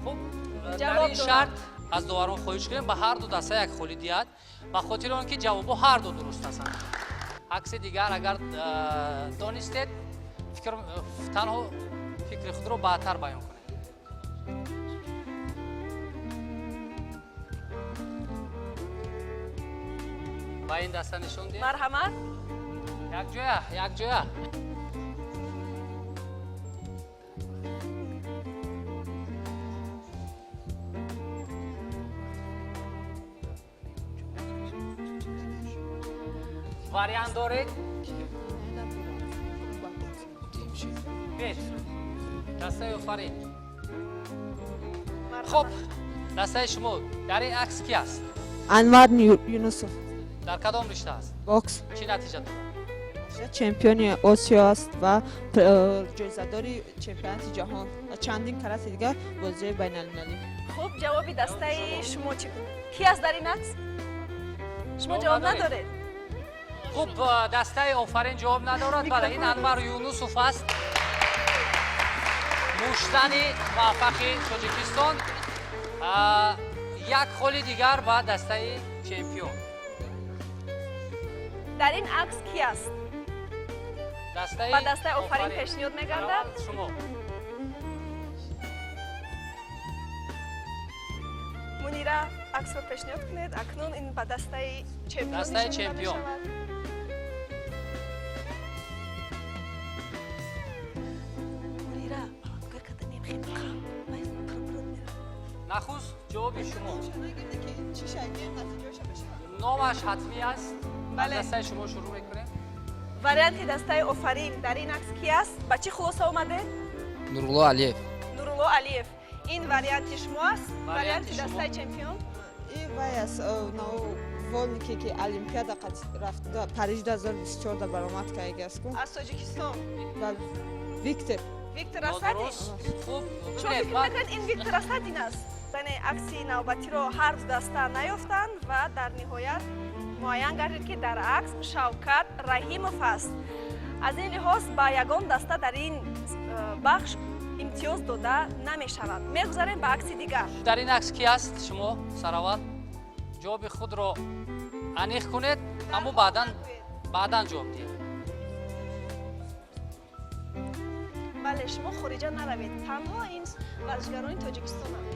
Хуб, дар ҷавоб ин доранд. шарт аз доварон хоҳиш кунем, ба ҳар ду даста як холи диҳад, ба хотири он ки ҷавобҳо ҳар ду дуруст ҳастанд. Акси дигар, агар донистед, фикр танҳо фикри худро баъдтар баён кунед. Ба ин даста нишон диҳед. Марҳамат. Якҷоя, якҷоя. Вариант доред? Пеш дастаи Офарин. Хуб, дастаи шумо, дар ин акс ки аст? Анвар Юнусов. Дар кадом ришта аст? Бокс. Чӣ натиҷа дорад? Чемпиони Осиё аст ва ҷоизадори чемпионати ҷаҳон ва чандин карати дигар бозиҳои байналмилалӣ. Хуб, ҷавоби дастаи шумо чӣ гуна? Ки аст дар ин акс? Шумо ҷавоб надоред? Хуб, дастаи Офарин ҷавоб надорад. Бале, ин Анвар Юнусов аст, муштзани муваффақи Тоҷикистон. Як холи дигар ба дастаи чемпион. Дар ин акс ки аст? Дастаи Ба дастаи Офарин пешниҳод мегардад. Шумо. Мунира, аксро пешниҳод кунед. Акнун ин ба дастаи чемпион Дастаи нишон дода чемпион. мешавад. Мунира, гӯй каданем хеле қам. Вай пур-пур меравад. Нахуст ҷавоби шумо. Номаш ҳатмӣ аст. Бале. Аз дастаи шумо шурӯъ мекунем. Варианти дастаи Офарин дар ин акс ки аст? Ба чӣ хулоса омадед? Нурулло Алиев. Нурулло Алиев, ин варианти шумо аст. Варианти дастаи чемпион? И вай аст, вольнике ки олимпиада рафт, Париж 2024 да баромад кардаги аст ку. Аз Тоҷикистон. Виктор. Виктор Асадин. Хуб. Шумо фикр мекунед, ин Виктор Асадин аст? Яъне акси навбатиро ҳар ду даста наёфтанд ва дар ниҳоят муайян гардид, ки дар акс Шавкат Раҳимов аст. Аз ин лиҳоз ба ягон даста дар ин бахш имтиёз дода намешавад. Мегузарем ба акси дигар. Дар ин акс ки аст? Шумо сараввал ҷавоби худро аниқ кунед, аммо баъдан ҷавоб диҳед. Бале, шумо хориҷа наравед, танҳо ин варзишгарони тоҷикистонанд.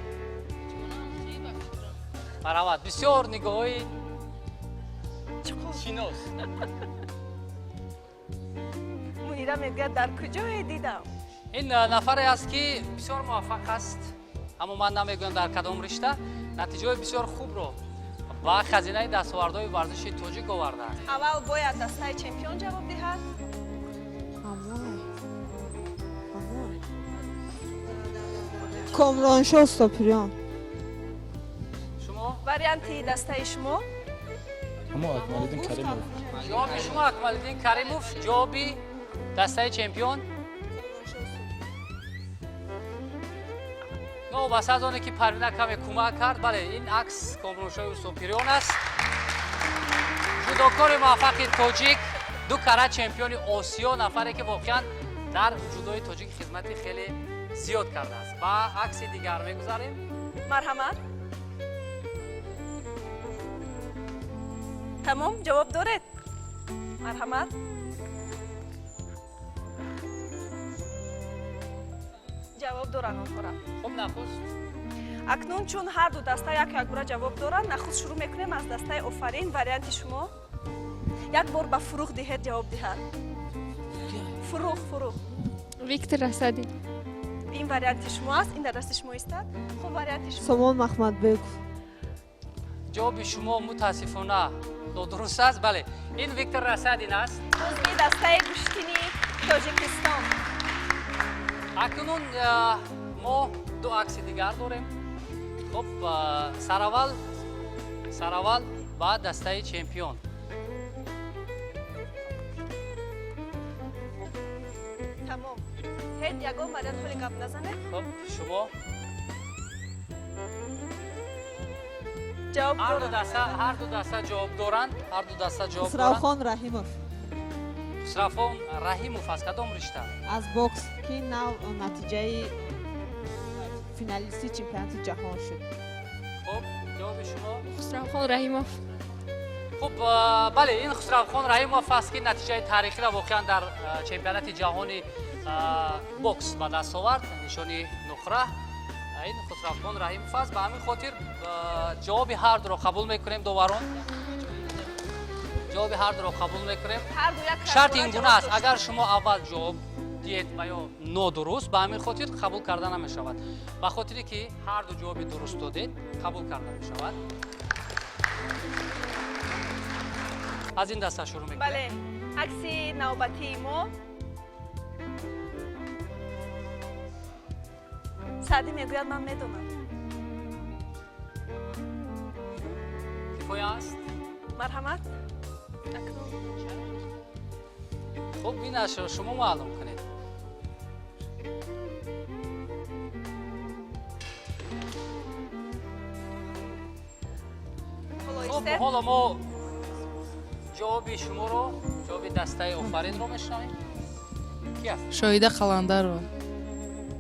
Марҳамат, бисёр нигоҳҳои шинос. Мунира мегӯяд, дар куҷое дидам. Ин нафаре аст, ки бисёр муваффақ аст, аммо ман намегӯям дар кадом ришта. Натиҷаҳои бисёр хубро ба хазинаи дастовардҳои варзиши тоҷик овардааст. Аввал бояд дастаи чемпион ҷавоб диҳад. Комроншо Стопириён. Шумо? Варианти дастаи шумо? Ҳамо Акмалиддин Каримов. Ҷавоби шумо Акмалиддин Каримов. Ҷавоби дастаи чемпион? Новобаста аз оне ки Парвина каме кӯмак кард, бале, ин акс Комроншои Устопириён аст, ҷудокори муваффақи тоҷик, ду карат чемпиони Осиё, нафаре ки воқеан дар ҷудои тоҷик хизмати хеле зиёд кардааст. Ба акси дигар мегузарем. Марҳамат. Тамом, ҷавоб доред? Марҳамат. Ҷавоб доранд онҳора. Хуб, нахуст. Акнун чун ҳар ду даста як якбора ҷавоб доранд, нахуст шурӯъ мекунем аз дастаи Офарин. Варианти шумо? Як бор ба Фуруғ диҳед ҷавоб диҳад. Фуруғ, Фуруғ. Виктор Асадин. Ин варианти шумо аст, ин дар дасти шумо истад. Хуб, варианти шумо? Сомон Махмадбеков. Ҷавоби шумо мутаассифона нодуруст аст. Бале, ин Виктор Расадин аст, узви дастаи гӯштини Тоҷикистон. Акнун мо ду акси дигар дорем. Хуб, сараввал ба дастаи чемпион. Тамом, ҳеҷ ягон вариант ҳоли гап назанед. Хуб, шумо? Ҷавоб. Ҳар ду даста ҷавоб доранд, ҳар ду даста ҷавоб доранд. Хусравхон Раҳимов. Хусравхон Раҳимов аз кадом ришта? Аз бокс, ки нав натиҷаи финалисти чемпионати ҷаҳон шуд. Хуб, ҷавоби шумо? Хусравхон Раҳимов. Хуб, бале, ин Хусравхон Раҳимов аст, ки натиҷаи таърихиро воқеан дар чемпионати ҷаҳони бокс ба даст овард, нишони нуқра. Ин Хусравхон Раҳимов аст. Ба ҳамин хотир ҷавоби ҳар дуро қабул мекунем. Доварон, ҷавоби ҳар дуро қабул мекунем. Шарти ин гуна аст: агар шумо аввал ҷавоб диҳед ва ё нодуруст, ба ҳамин хотир қабул карда намешавад. Ба хотире ки ҳар ду ҷавоби дуруст додед, қабул карда мешавад. Аз ин даста шурӯъ мекунем. Бале, акси навбатии мо. Саъдӣ мегӯяд, ман медонам. Кифоя аст. Марҳамат, акнун. Хуб, инашро шумо маълум кунед. Хуб, ҳоло мо ҷавоби шуморо, ҷавоби дастаи Офаринро мешунавем. Ки аст? Шоҳида Қаландарова.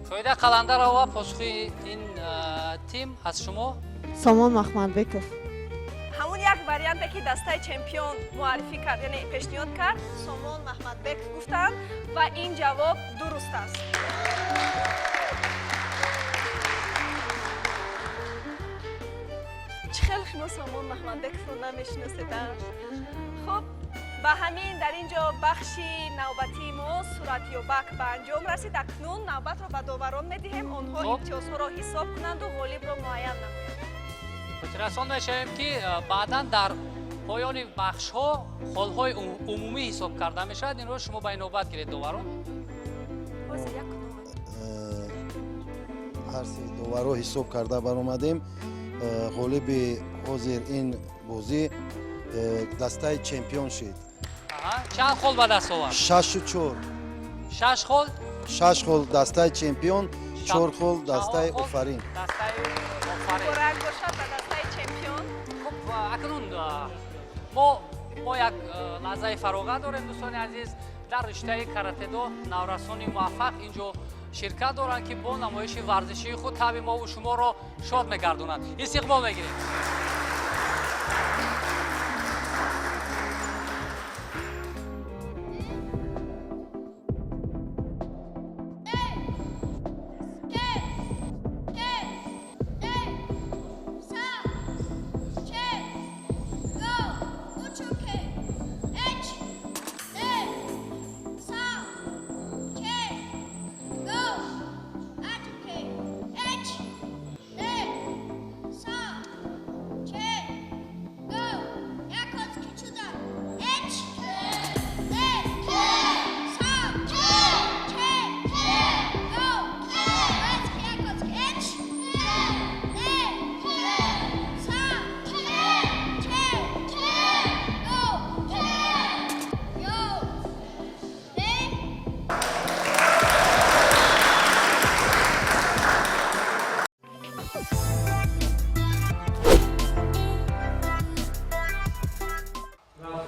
Шоҳида Қаландарова. Посухи ин тим аз шумо? Сомон Махмадбеков. Ҳамон як варианте, ки дастаи чемпион муаррифӣ кард, яъне пешниҳод кард, Сомон Маҳмадбеков гуфтанд ва ин ҷавоб дуруст аст. Чӣ хел шумо Сомон Маҳмадбековро намешиносед? Хуб, ба ҳамин дар ин ҷо бахши навбатии мо суратёбак ба анҷом расид. Акнун навбатро ба доварон медиҳем, онҳо имтиёзҳоро ҳисоб кунанду ғолибро муайян намоянд. Хотиррасон мешавем, ки баъдан дар Поёни бахшҳо холҳои умумӣ ҳисоб карда мешавад. Инро шумо ба инобат гиред, доварон. Ҳозир як номер. Ҳар се доварро ҳисоб карда баромадем. Ғолиби ҳозир ин бозӣ дастаи чемпион шид. Аҳа, чанд хол ба даст овард? 6-4. Шаш хол. Шаш хол дастаи чемпион, чор хол дастаи хол Офарин. Дастаи Офарин. Муборак бошад ба дастаи чемпион. Хуб, акнун мо як лаҳзаи фароғат дорем, дӯстони азиз. Дар риштаи каратедо наврасони муваффақ инҷо ширкат доранд, ки бо намоиши варзишии худ табъи мову шуморо шод мегардонанд. Истиқбол мегирем.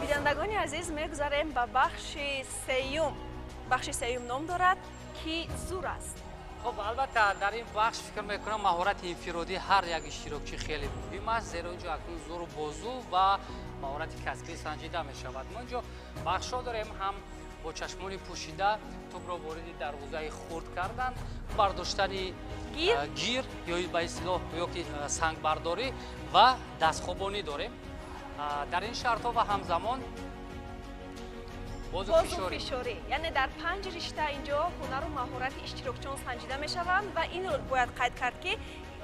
Бинандагони азиз, мегузарем ба бахши сеюм. Бахши сеюм ном дорад «Ки зур аст». Хуб, албатта, дар ин бахш, фикр мекунам, маҳорати инфиродии ҳар як иштирокчӣ хеле муҳим аст, зеро инҷо акнун зӯру бозу ва маҳорати касбӣ санҷида мешавад. Мо инҷо бахшҳо дорем: ҳам бо чашмони пӯшида тӯбро вориди дарвозаи хурд кардан, бардоштани гир, гир ё ба истилоҳ ё ки сангбардорӣ ва дастхобонӣ дорем. Дар ин шартҳо ва ҳамзамон бозу фишорӣ. Бозуфишорӣ, яъне дар панҷ ришта инҷо ҳунару маҳорати иштирокчиён санҷида мешаванд. Ва инро бояд қайд кард, ки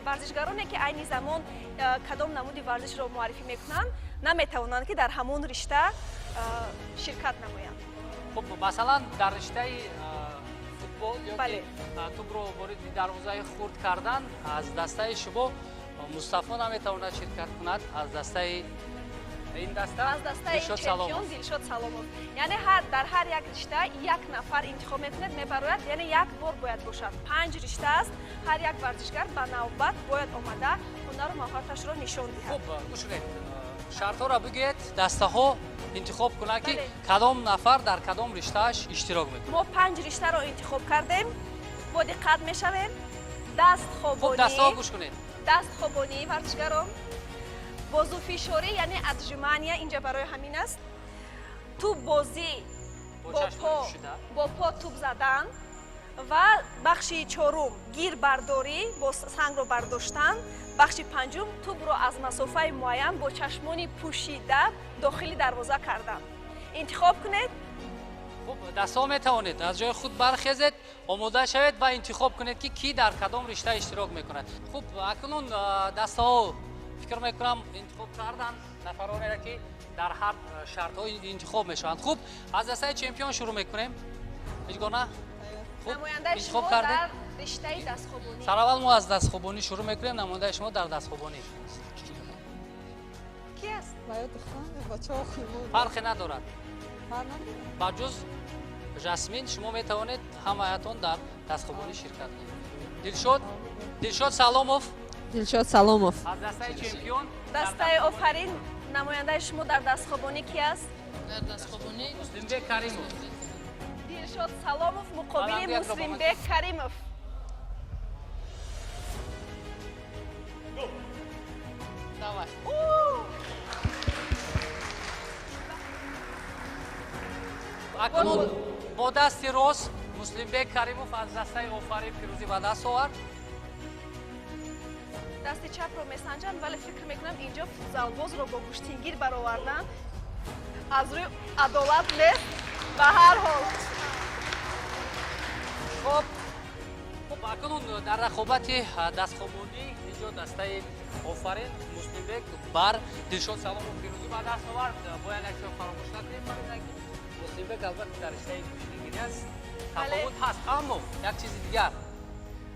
варзишгароне, ки айни замон кадом намуди варзишро муаррифӣ мекунанд, наметавонанд, ки дар ҳамон ришта ширкат намоянд. Хуб, масалан, дар риштаи футбол ё ки тӯбро вориди дарвозаи хурд кардан аз дастаи шумо Мустафо наметавонад ширкат кунад, аз дастаи ин даста аз дастаи Дилшод чемпион Саломов. Дилшод Саломов. Яъне дар ҳар як ришта як нафар интихоб мекунед, мебарояд, яъне як бор бояд бошад. Панҷ ришта аст, ҳар як варзишгар ба навбат бояд омада ҳунару маҳораташро нишон диҳад. Хуб, гӯш кунед, шартҳоро бигӯед, дастаҳо интихоб кунанд, ки кадом нафар дар кадом риштааш иштирок мекунад. Мо панҷ риштаро интихоб кардем, бо диққат мешавем. Хуб, Дастхобонӣ. Дастаҳо, гӯш кунед. Дастхобонии варзишгарон, бозуфишорӣ, яъне отжимания, инҷа барои ҳамин аст, тӯббозӣ, бо бо чашмони по пӯшида. Бо по тӯб задан ва бахши чорум гирбардорӣ, бо сангро бардоштан, бахши панҷум тӯбро аз масофаи муайян бо чашмони пӯшида дохили дарвоза кардан. Интихоб кунед. Хуб, дастаҳо метавонед аз ҷои худ бархезед, омода шавед ва интихоб кунед, ки кӣ дар кадом ришта иштирок мекунад. Хуб, акнун дастаҳо, фикр мекунам, интихоб карданд нафаронеро, ки дар ҳар шартҳо интихоб мешаванд. Хуб, аз дастаи чемпион шурӯъ мекунем. Ҳеҷ гуна, хуб, Намояндаи интихоб шумо кардед. дар риштаи дастхобонӣ. Сараввал мо аз дастхобонӣ шурӯъ мекунем. Намояндаи шумо дар дастхобонӣ ки аст? Ва ё духтар ё бачаҳо хело. Фарқе надорад. Фарқ надорад. Ба ҷуз Жасмин, шумо метавонед ҳамаятон дар дастхобонӣ ширкат кунед. Дилшод, Дилшод Саломов. Дилшод Саломов. Аз дастаи чемпион. Дастаи Офарин, намояндаи шумо дар дастхобонӣ ки аст? Дар дастхобонӣ Муслимбек Каримов. Дилшод Саломов муқобили Баландиятро ба ман. Муслимбек Каримов. Давай. Акнун бо дасти рост Муслимбек Каримов аз дастаи Офарин пирӯзӣ ба даст овард. Дасти чапро месанҷанд, вале фикр мекунам, инҷо футзалбозро бо гӯштингир баровардан аз рӯи адолат нест, ба ҳар ҳол. Хуб, хуб, акнун Акнун дар рақобати дастхобонӣ инҷо дастаи Офарин, Муслимбек бар Дилшод Саломов пирӯзӣ ба даст овард. Бояд як чизро фаромӯш накунем, Фариза, ки Муслимбек албатта дар риштаи гӯштигирӣ аст, тафовут ҳаст, аммо як чизи дигар,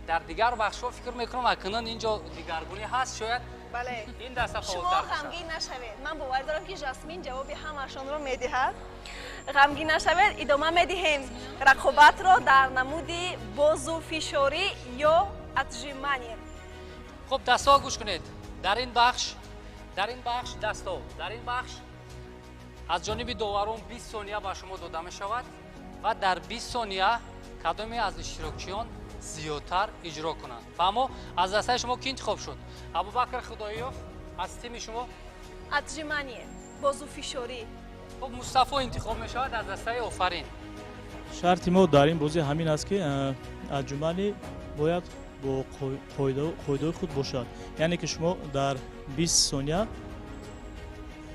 дар дигар бахшҳо фикр мекунам, акнун инҷо дигаргунӣ ҳаст, шояд ин даста Шумо фаъолтар бошад. Ғамгин нашавед, ман бовар дорам, ки Жасмин ҷавоби ҳамаашонро медиҳад. Ғамгин нашавед, идома медиҳем рақобатро дар намуди бозуфишорӣ ё отжимание. Хуб, дастҳо, гӯш кунед, дар ин бахш дастҳо, дар ин бахш аз ҷониби доварон 20 сония ба шумо дода мешавад ва дар 20 сония кадоме аз иштирокчиён зиёдтар иҷро кунанд. Фаҳмо, аз дастаи шумо ки интихоб шуд? Абубакр Худоёв аз тими шумо. Отжимание, бозуфишорӣ. Хуб, Мустафо интихоб мешавад аз дастаи Офарин. Шарти мо дар ин бозӣ ҳамин аст, ки отжимание бояд бо қоидаҳои худ бошад, яъне ки шумо дар 20 сония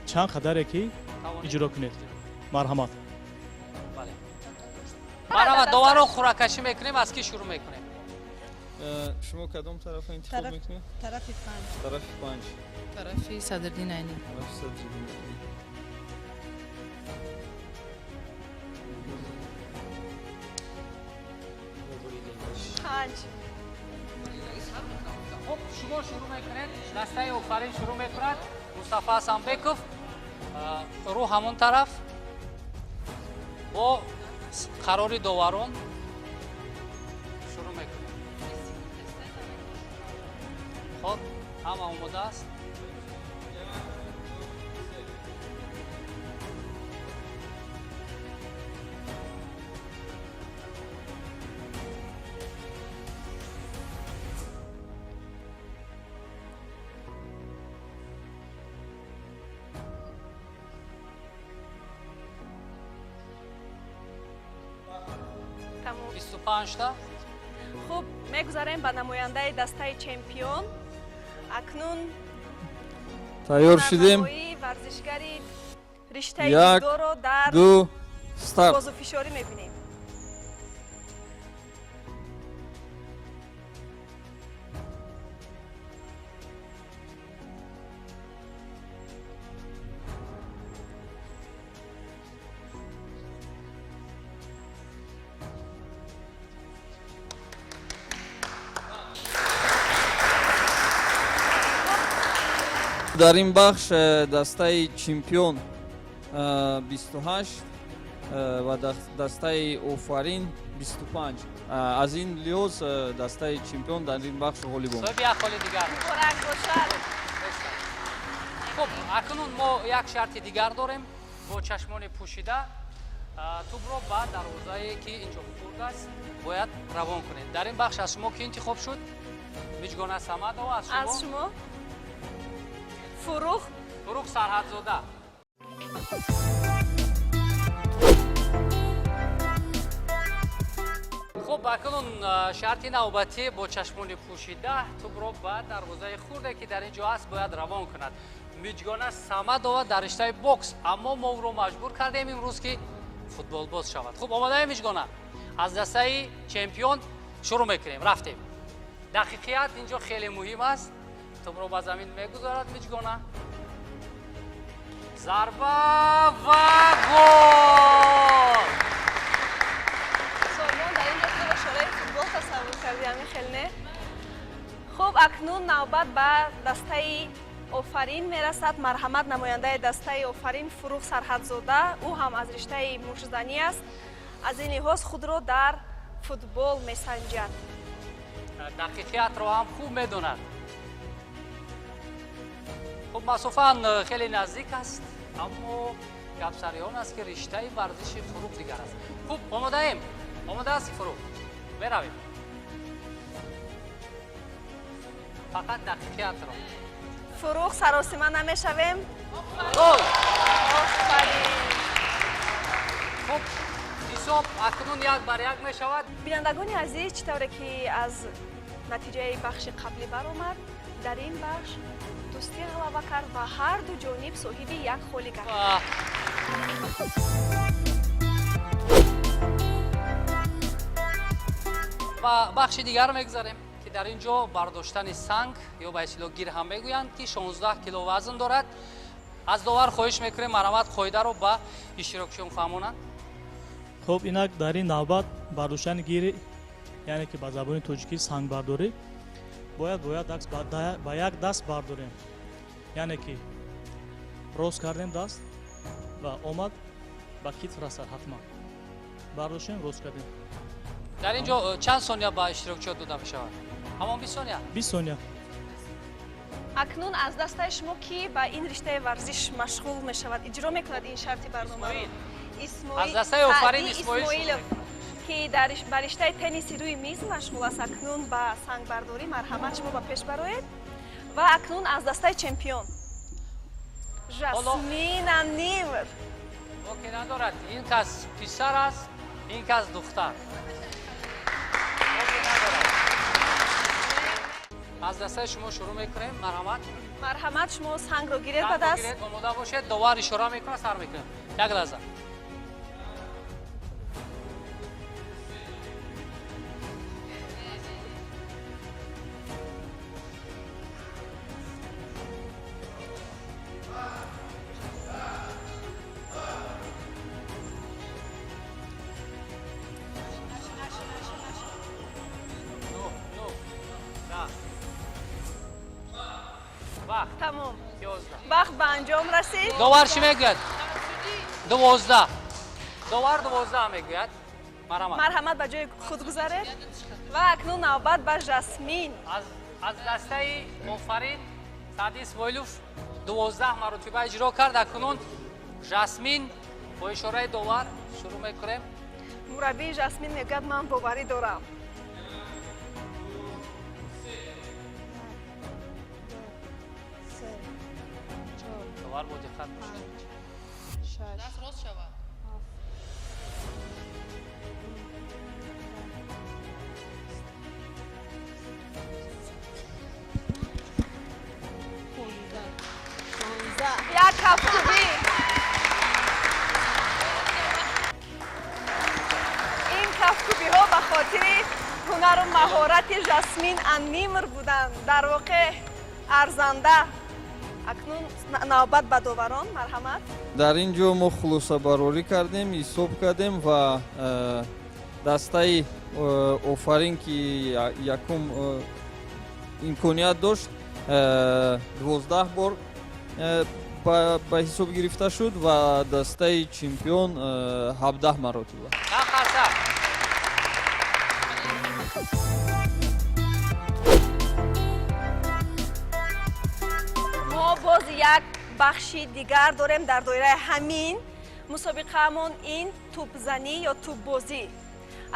чанд қадаре ки иҷро кунед. Марҳамат. Марҳамат, доварон, қуръакашӣ мекунем. Аз кӣ шурӯъ мекунем? Шумо кадом тарафа интихоб мекунед? Тарафи панҷ. Тарафи панҷ. Тарафи Садриддин Айнӣ. Тарафи Садриддин Айнӣ. Панҷ. Хуб, шумо шурӯъ мекунед, дастаи Офарин шурӯъ мекунад. Мустафо Ҳасанбеков, рӯ ҳамон тараф, бо қарори доварон шурӯъ мекунем. Хуб, ҳама омода аст. Тамом. 25-та. Хуб, мегузарем ба намояндаи дастаи чемпион акнун. Тайёр шудем. Ҳунарнамоии варзишгари риштаи Як, дзюдоро дар ду, старт. бозуфишорӣ мебинем. Дар ин бахш дастаи чемпион 28 ва дастаи Офарин 25. Аз ин лиҳоз дастаи чемпион дар ин бахш ғолиб омад. Соҳиби як холи дигар. Муборак бошад. Хуб, акнун мо як шарти дигар дорем: бо чашмони пӯшида тӯбро ба дарвозае, ки инҷо хурд аст, бояд равон кунед. Дар ин бахш аз шумо ки интихоб шуд? Миҷгона Самадова аз шумо. Аз шумо Фуруғ. Фуруғ Сарҳадзода. Хуб, акнун шарти навбатӣ: бо чашмони пӯшида тӯбро ба дарвозаи хурде, ки дар ин ҷо аст, бояд равон кунад Миҷгона Самадова дар риштаи бокс, аммо мо ӯро маҷбур кардем имрӯз, ки футболбоз шавад. Хуб, омодаем, Миҷгона? Аз дастаи чемпион шурӯъ мекунем, рафтем. Дақиқият инҷо хеле муҳим аст. Тӯбро ба замин мегузорад Миҷгона, зарба ва гол! Сомон, дар ин ҷо худро шораи футбол тасаввур карди, ҳамин хел не? Хуб, акнун навбат ба дастаи Офарин мерасад. Марҳамат, намояндаи дастаи Офарин Фуруғ Сарҳадзода. Ӯ ҳам аз риштаи муштзанӣ аст, аз ин лиҳоз худро дар футбол месанҷад. Дақиқиятро ҳам хуб медонад. Хуб, масофаан хеле наздик аст, аммо гап сари он аст, ки риштаи варзиши Фуруғ дигар аст. Хуб, омодаем? Омода ҳасти, Фуруғ? Меравем, фақат дақиқиятро. Фуруғ, саросима намешавем. Гол! Офарин! Хуб, ҳисоб акнун 1-1 мешавад. Бинандагони азиз, чӣ тавре ки аз натиҷаи бахши қаблӣ баромад, дар ин бахш дӯстӣ ғалаба кард ва ҳар ду ҷониб соҳиби як холи гардид. Ба бахши дигар мегузарем, ки дар ин ҷо бардоштани санг ё ба истилоҳ гир ҳам мегӯянд, ки 16 кило вазн дорад. Аз довар хоҳиш мекунем, марҳамат, қоидаро ба иштирокчиён фаҳмонанд. Хуб, инак дар ин навбат бардоштани гири, яъне ки ба забони тоҷикӣ сангбардорӣ, бояд ба як даст бардорем, яъне ки рост кардем даст ва омад ба китф расад, ҳатман бардоштем, рост кардем. Дар ин ҷо чанд сония ба иштирокчиён дода мешавад? Ҳамон 20 сония? 20 сония. Акнун аз дастаи шумо ки ба ин риштаи варзиш машғул мешавад, иҷро мекунад ин шарти барномаро? Аз дастаи Офарин Исмоилов, ки ба риштаи тенниси рӯи миз машғул аст, акнун ба сангбардорӣ. Марҳамат, шумо ба пеш бароед. Ва акнун аз дастаи чемпион Жасмин Анимр. Боке надорад, ин кас писар аст, ин кас духтар. Аз дастаи шумо шурӯъ мекунем, марҳамат. Марҳамат, шумо сангро гиред ба даст. Омода бошед, довар ишора мекунад, сар мекунем. Як лаҳза. Тамом. Вақт ба анҷом расид. Довар чӣ мегӯяд? 12. Довар 12 мегӯяд. Марҳамат. Марҳамат, ба ҷои худ гузаред. Ва акнун навбат ба Жасмин. Аз дастаи Офарин Саъди Исмоилов 12 маротиба иҷро кард. Акнун Жасмин бо ишораи довар шурӯъ мекунем. Мураббии Жасмин мегӯяд, ман боварӣ дорам. Довар бо диққат бошед. Даст рост шавад. Як кафкӯбӣ. Ин кафкӯбиҳо ба хотири ҳунару маҳорати Жасмин Анимр буданд. Дар воқеъ арзанда. Акнун навбат ба доварон, марҳамат. Дар ин ҷо мо хулосабарорӣ кардем, ҳисоб кардем ва дастаи Офарин, ки якум имконият дошт, 12 бор ба ҳисоб гирифта шуд ва дастаи чемпион 17 маротиба. Мо боз як бахши дигар дорем дар доираи ҳамин мусобиқаамон, ин тӯбзанӣ ё тӯббозӣ.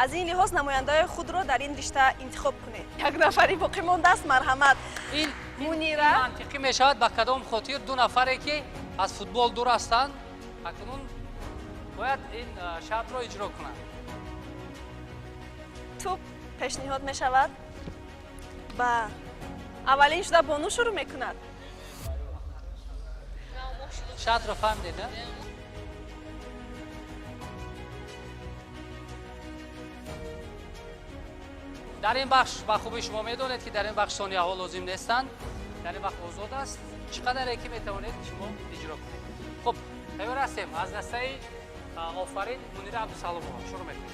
Аз ин лиҳоз намояндаҳои худро дар ин ришта интихоб кунед. Як нафари боқӣ мондааст, марҳамат. Ин Мунира. Мантиқӣ мешавад, ба кадом хотир ду нафаре ки аз футбол дур ҳастанд, акнун бояд ин шартро иҷро кунанд. Тӯб пешниҳод мешавад ба аввалин шуда бону шурӯъ мекунад. Шартро фаҳмидед, на? Дар ин бахш ба хубӣ шумо медонед, ки дар ин бахш сонияҳо лозим нестанд. Дар ин бахш озод аст, чӣ қадаре ки метавонед шумо иҷро кунед. Хуб, тайёр ҳастем. Аз дастаи Офарин Мунира Абдусаломова шурӯъ мекунем.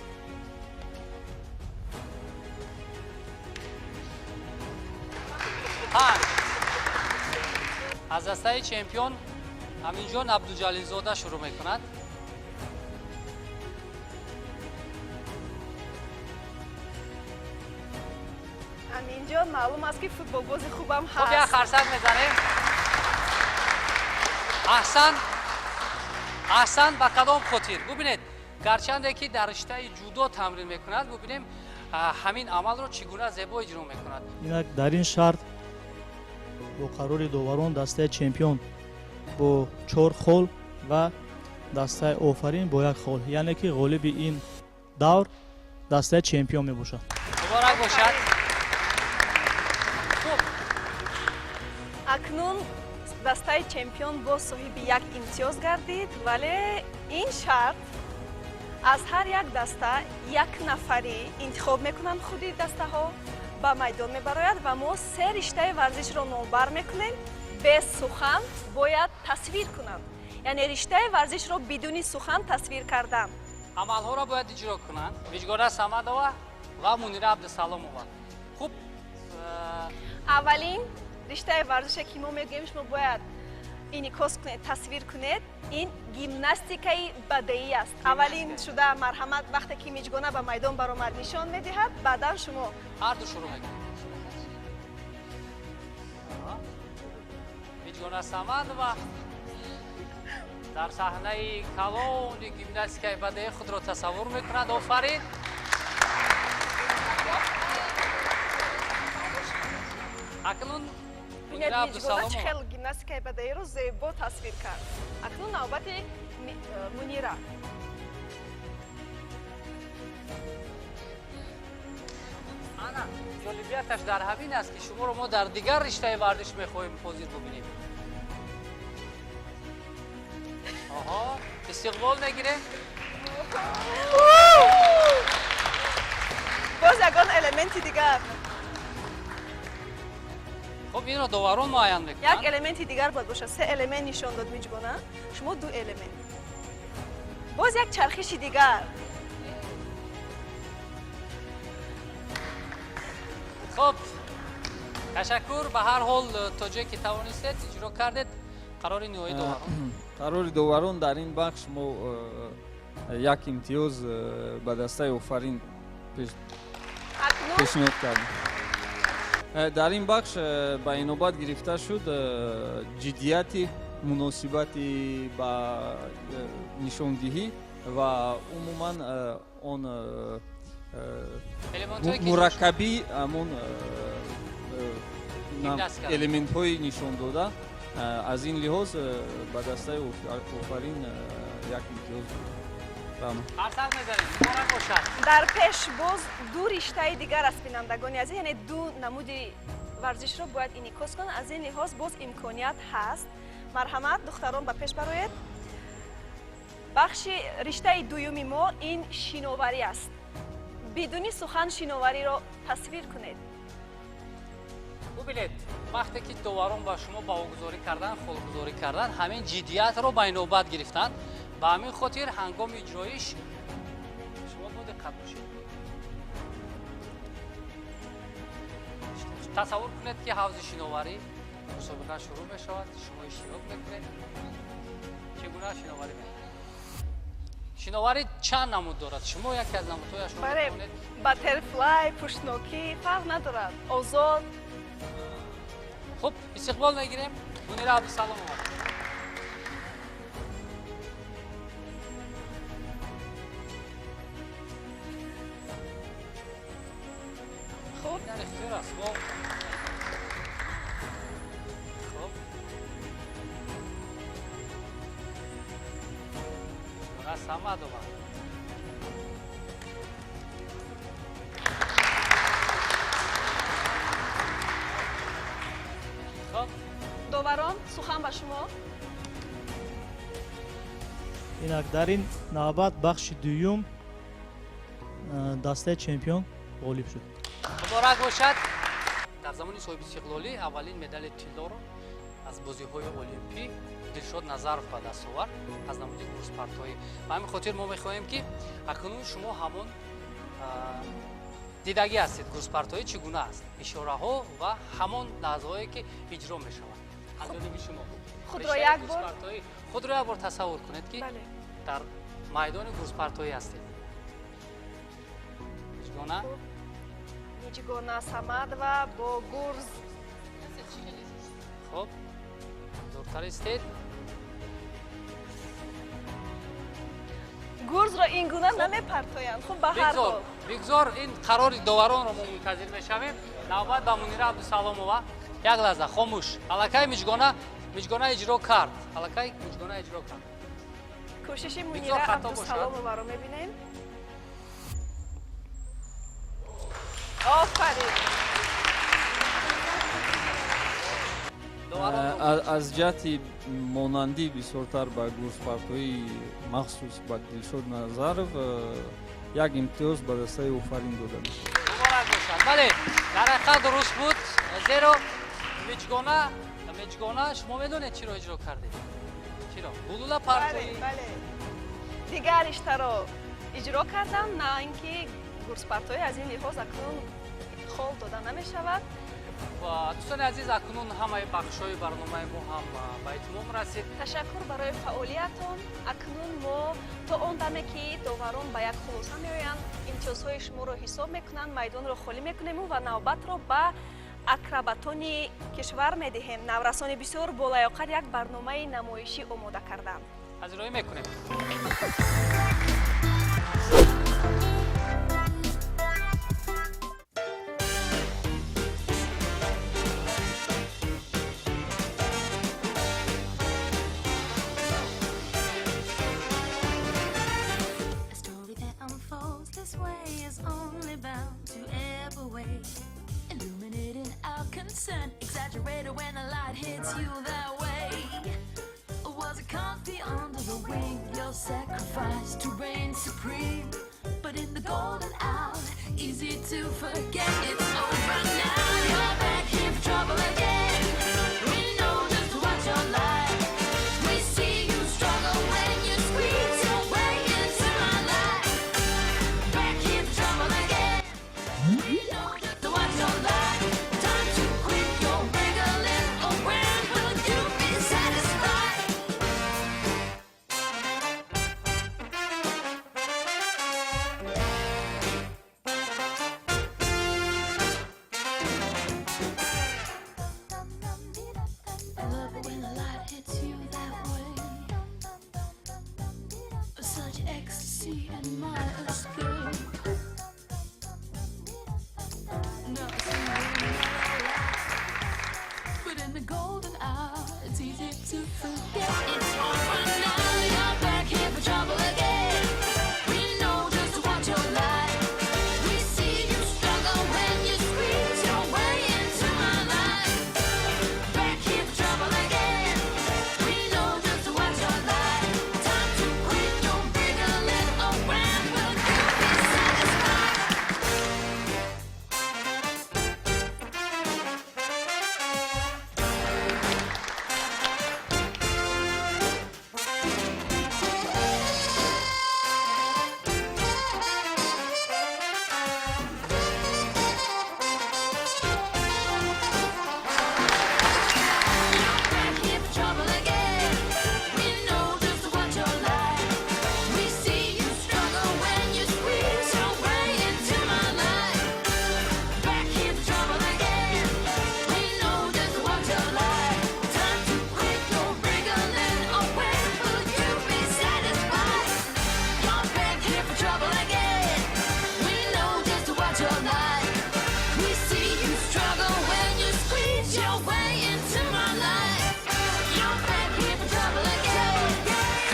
Панҷ. Аз дастаи чемпион Аминҷон Абдуҷалилзода шурӯъ мекунад. Аминҷон маълум аст, ки футболбози хубам ҳаст. Хуб, як харсак мезанем. Аҳсан, аҳсан, ба кадом хотир? Бубинед, гарчанде ки дар риштаи ҷудо тамрин мекунад, бубинем ҳамин амалро чӣ гуна зебо иҷро мекунад. Инак дар ин шарт бо қарори доварон дастаи чемпион бо 4 хол ва дастаи Офарин бо 1 хол, яъне ки ғолиби ин давр дастаи чемпион мебошад. Муборак бошад. Акнун дастаи чемпион боз соҳиби як имтиёз гардид, вале ин шарт Аз ҳар як даста як нафарӣ интихоб мекунанд, худи дастаҳо ба майдон мебарояд ва мо се риштаи варзишро номбар мекунем, бе сухан бояд тасвир кунанд, яъне риштаи варзишро бидуни сухан тасвир кардан. Амалҳоро бояд иҷро кунанд Миҷгона Самадова ва Мунира Абдусаломова. Хуб. Аввалин риштаи варзише, ки мо мегӯем, шумо бояд инъикос кунед, тасвир кунед, ин гимнастикаи бадеӣ аст. Аввалин шуда, марҳамат, вақте ки Миҷгона ба майдон баромад, нишон медиҳад, баъдан шумо. Ҳарду шурӯъ мекунед. Миҷгона Самадова дар саҳнаи калони гимнастикаи бадеӣ худро тасаввур мекунад. Офарин! Акнун Бинед, Миҷгона чӣ хел гимнастикаи бадеиро зебо тасвир кард. Акнун навбати Мунира. Ана, ҷолибияташ дар ҳамин аст, ки шуморо мо дар дигар риштаи варзиш мехоҳем ҳозир бубинем. Оҳо, истиқбол мегирем. Боз ягон элементи дигар. Хуб, инро доварон муайян мекунанд. Як элементи дигар бояд бошад. Се элемент нишон дод Миҷгона, шумо ду элемент. Боз як чархиши дигар. Хуб, ташаккур. Ба ҳар ҳол, то ҷое ки тавонистед, иҷро кардед. Қарори ниҳоии доварон? Қарори доварон: дар ин бахш мо як имтиёз ба дастаи Офарин пешниҳод кардем. Дар ин бахш ба инобат гирифта шуд ҷиддияти муносибати ба нишондиҳӣ ва умуман он мураккабии ҳамон элементҳои нишондода. Аз ин лиҳоз ба дастаи Офарин як имтиёз. Қарсак мезанем, муборак бошад. Дар пеш боз ду риштаи дигар аст, бинандагони азиз, яъне ду намуди варзишро бояд инъикос кунанд. Аз ин лиҳоз боз имконият ҳаст. Марҳамат, духтарон, ба пеш бароед. Бахши риштаи дуюми мо ин шиноварӣ аст. Бидуни сухан шиновариро тасвир кунед. Бубинед, вақте ки доварон ба шумо баҳогузорӣ кардан, холгузорӣ кардан, ҳамин ҷиддиятро ба инобат гирифтанд. Ба ҳамин хотир ҳангоми иҷроиш шумо бодиққат бошед. Тасаввур кунед, ки ҳавзи шиноварӣ, мусобиқа шурӯъ мешавад, шумо иштирок мекунед. Чӣ гуна шиноварӣ мекунед? Шиноварӣ чанд намуд дорад, шумо яке аз намудҳояшро метавонед. Баттерфлай, пуштнокӣ, фарқ надорад, озод. Хуб, истиқбол мегирем Мунира Абдусаломова. Хуб. Дар ихтиёр аст мо. Хуб, Миҷгона Самадова. Хуб. Доварон, сухан ба шумо. Инак, дар ин навбат бахши дуюм дастаи чемпион ғолиб шуд. Муборак бошад! Дар замони соҳибистиқлолӣ аввалин медали тиллоро аз бозиҳои олимпӣ Дилшод Назаров ба даст овард аз намуди гурзпартоӣ. Ба ҳамин хотир мо мехоҳем, ки акнун шумо ҳамон дидагӣ ҳастед, гурзпартоӣ чӣ гуна аст, ишораҳо ва ҳамон лаҳзаҳое, ки иҷро мешавад аз ҷониби шумо. Худро як бор худро як бор тасаввур кунед, ки дар майдони гурзпартоӣ ҳастед. Миҷгона. Миҷгона Самадова бо гурз. Хуб, дуртар истед. Гурзро ин гуна намепартоянд. Хуб, ба ҳар ҳол, бигзор, ин қарори доваронро мо мунтазир мешавем. Навбат ба Мунира Абдусаломова. Як лаҳза хомӯш. Аллакай Миҷгона иҷро кард, аллакай Миҷгона иҷро кард. Кӯшиши Мунира Абдусаломоваро мебинем. Офарин! Аз ҷиҳати монандӣ бисёртар ба гурзпартоии, махсус ба Дилшод Назаров, як имтиёз ба дастаи Офарин дода мешавад. Муборак бошад. Бале, дар ҳақиқат дуруст буд, зеро миҷгона шумо медонед чиро иҷро кардед? Чиро? Гулула партоӣ. Бале, дигар риштаро иҷро кардам, на ин ки гурзпартоӣ. Аз ин лиҳоз акнун хол дода намешавад. Дӯстони азиз, акнун ҳамаи бахшҳои барномаи мо ҳам ба итмом расид. Ташаккур барои фаъолиятон. Акнун мо то он даме ки доварон ба як хулоса меоянд, имтиёзҳои шуморо ҳисоб мекунанд, майдонро холӣ мекунему ва навбатро ба акрабатони кишвар медиҳем. Наврасони бисёр болаёқат як барномаи намоишӣ омода карданд. Пазироӣ мекунем. A story that unfolds this way is only bound to ebb away. Illuminating our concern, exaggerated when the light hits you that way. Was it comfy under the wing? Your sacrifice to reign supreme. But in the golden hour, easy to forget it's over now. You're back here for trouble again. We know just what you're like. We see you struggle when you squeeze your way into my life. Back here for trouble again. We know just what you're like. Time to quit your wriggling around. Will you be satisfied? I love it when the light hits you that way. Such ecstasy in my escape. Never seen you in my life. But in the golden hour, it's easy to forget. It's over now. You're back here for trouble again. We know just what you're like. We see you struggle when you squeeze your way into my life. Back here for trouble again. We know just what you're like. Time to quit your wriggling around. Will you be satisfied? Back here for trouble again. We know just what you're like. We see you struggle when you squeeze your way into my life. Back here for trouble again. We know just what you're like. Time to quit your wriggling away. Will you be satisfied? You're back here for trouble again. We know just what you're like. We see you struggle when you squeeze your way into my life. You're back here for trouble again.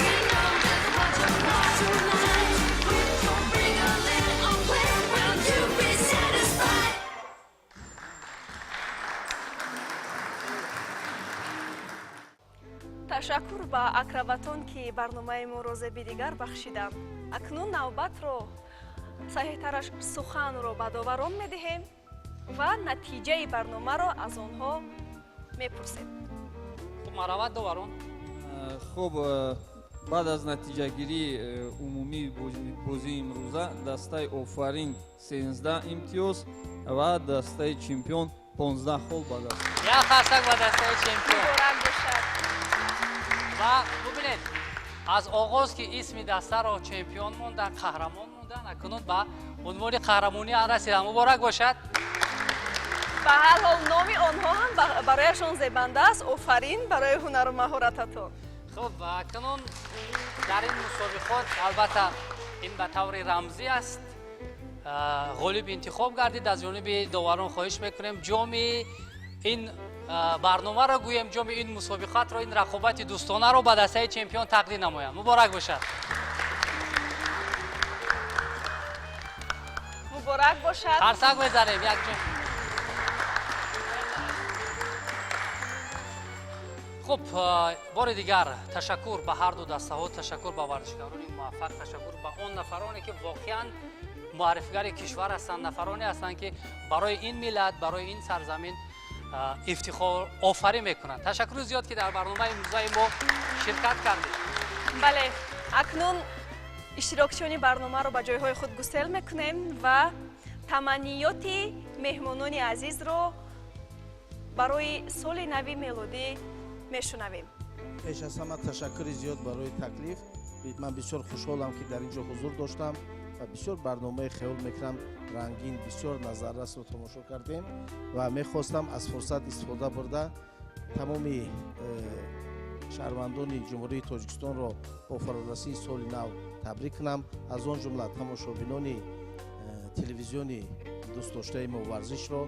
We know just what you're like. Quit your wriggling away. Will you be satisfied? Ташаккур ба акробатон, ки барномаи моро зеби дигар бахшиданд. Акнун навбатро, саҳиҳтараш суханро, ба доварон медиҳем ва натиҷаи барномаро аз онҳо мепурсем. Хуб, марҳамат, доварон. Хуб, баъд аз натиҷагирии умумии бозии имрӯза дастаи Офарин 13 имтиёз ва дастаи чемпион 15 хол ба даст. Як қарсак ба дастаи чемпион. Муборак бошад. Ва бубинед, аз оғоз ки исми дастаро чемпион мондан, қаҳрамон мондан, акнун ба унвони қаҳрамонӣ расиданд. Муборак бошад. Ба ҳар ҳол, номи онҳо ҳам барояшон зебанда аст. Офарин барои ҳунару маҳорататон. Хуб, акнун дар ин мусобиқот, албатта, ин ба таври рамзӣ аст, ғолиб интихоб гардид. Аз ҷониби доварон хоҳиш мекунем, ҷоми ин барномаро, гӯем, ҷоми ин мусобиқатро, ин рақобати дӯстонаро ба дастаи чемпион тақдим намоянд. Муборак бошад. Муборак бошад. Қарсак мезанем якҷо. Хуб, бори дигар ташаккур ба ҳарду дастаҳо, ташаккур ба варзишгарони муваффақ, ташаккур ба он нафароне, ки воқеан муаррифигари кишвар ҳастанд, нафароне ҳастанд, ки барои ин миллат, барои ин сарзамин ифтихор офарӣ мекунанд. Ташаккури зиёд, ки дар барномаи имрӯзаи мо ширкат кардед. Бале, акнун иштирокчиёни барномаро ба ҷойҳои худ гусел мекунем ва таманниёти меҳмонони азизро барои соли нави мелодӣ мешунавем. Пеш аз ҳама, ташаккури зиёд барои таклиф. Ман бисёр хушҳолам, ки дар ин ҷо ҳузур доштам ва бисёр барномаи, хиёл мекунам, рангин, бисёр назаррасро тамошо кардем ва мехостам аз фурсат истифода бурда тамоми шаҳрвандони Ҷумҳурии Тоҷикистонро бо фарорасии соли нав табрик кунам, аз он ҷумла тамошобинони телевизиони дӯстдоштаи мо Варзишро,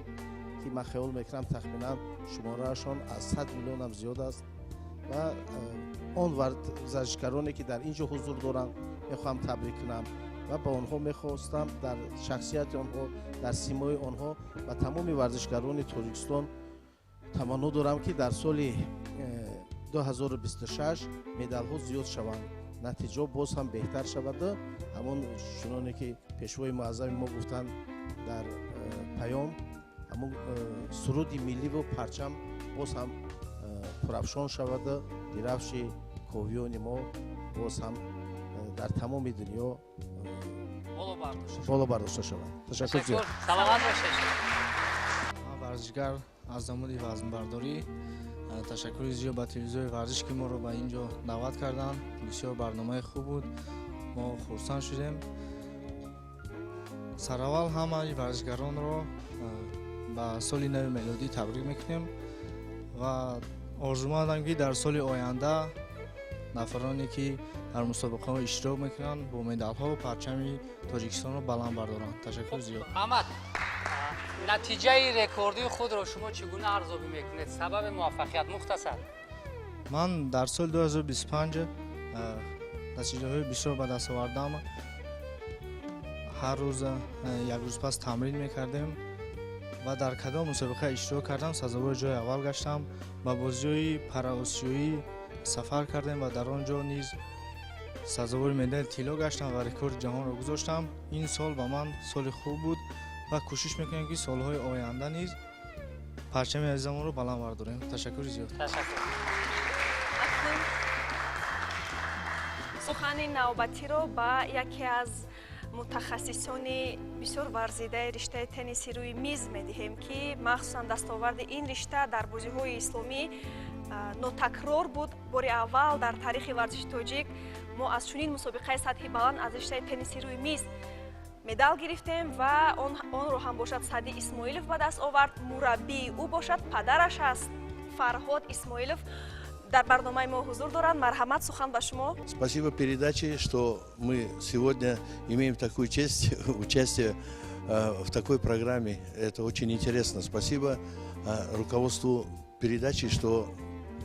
ки ман хаёл мекунам, тахминан шумораашон аз 100 миллионам зиёд аст, ва он варзишгароне, ки дар ин ҷо ҳузур доранд, мехоҳам табрик кунам ва ба онҳо мехостам дар шахсияти онҳо, дар симои онҳо ба тамоми варзишгарони Тоҷикистон таманно дорам, ки дар соли 2026 медалҳо зиёд шаванд, натиҷаҳо боз ҳам беҳтар шаваду ҳамон чуноне ки Пешвои муаззами мо гуфтанд дар паём, ҳамон суруди милливу парчам боз ҳам пурафшон шаваду дирафши ковиёни мо боз ҳам дар тамоми дунё боло бардошта шавад. Ташаккур зиёд. Саломат бошед. Ман варзишгар аз намуди вазнбардорӣ. Ташаккури зиёд ба телевизиони Варзиш, ки моро ба ин ҷо даъват карданд. Бисёр барномаи хуб буд, мо хурсанд шудем. Сараввал ҳамаи варзишгаронро ба соли нави мелодӣ табрик мекунем ва орзумандам, ки дар соли оянда нафароне, ки дар мусобиқаҳо иштирок мекунанд, бо медалҳо парчами Тоҷикистонро баланд бардоранд. Ташаккур зиёд. Аҳмад, натиҷаи рекордии худро шумо чӣ гуна арзёбӣ мекунед? Сабаби муваффақият мухтасар. Ман дар соли 2025 натиҷаҳои бисёр ба даст овардам. Ҳар рӯз як рӯз пас тамрин мекардем ва дар кадом мусобиқа иштирок кардам, сазовори ҷои аввал гаштам. Ба бозиҳои параосиёӣ сафар кардем ва дар он ҷо низ сазовори медали тилло гаштам ва рекорди ҷаҳонро гузоштам. Ин сол ба ман соли хуб буд ва кӯшиш мекунем, ки солҳои оянда низ парчами азизамонро баланд бардорем. Ташаккури зиёд. Ташаккур. Акнун сухани навбатиро ба яке аз мутахассисони бисёр варзидаи риштаи тенниси рӯи миз медиҳем, ки махсусан дастоварди ин ришта дар бозиҳои исломӣ нотакрор буд. Бори аввал дар таърихи варзиши тоҷик мо аз чунин мусобиқаи сатҳи баланд аз риштаи тенниси рӯи миз медал гирифтем ва онро ҳам бошад Саъди Исмоилов ба даст овард. Мураббии ӯ бошад падараш аст. Фарҳод Исмоилов дар барномаи мо ҳузур доранд. Марҳамат, сухан ба шумо. Спасибо передаче, что мы сегодня имеем такую честь участие в такой программе. Это очень интересно. Спасибо руководству передачи, что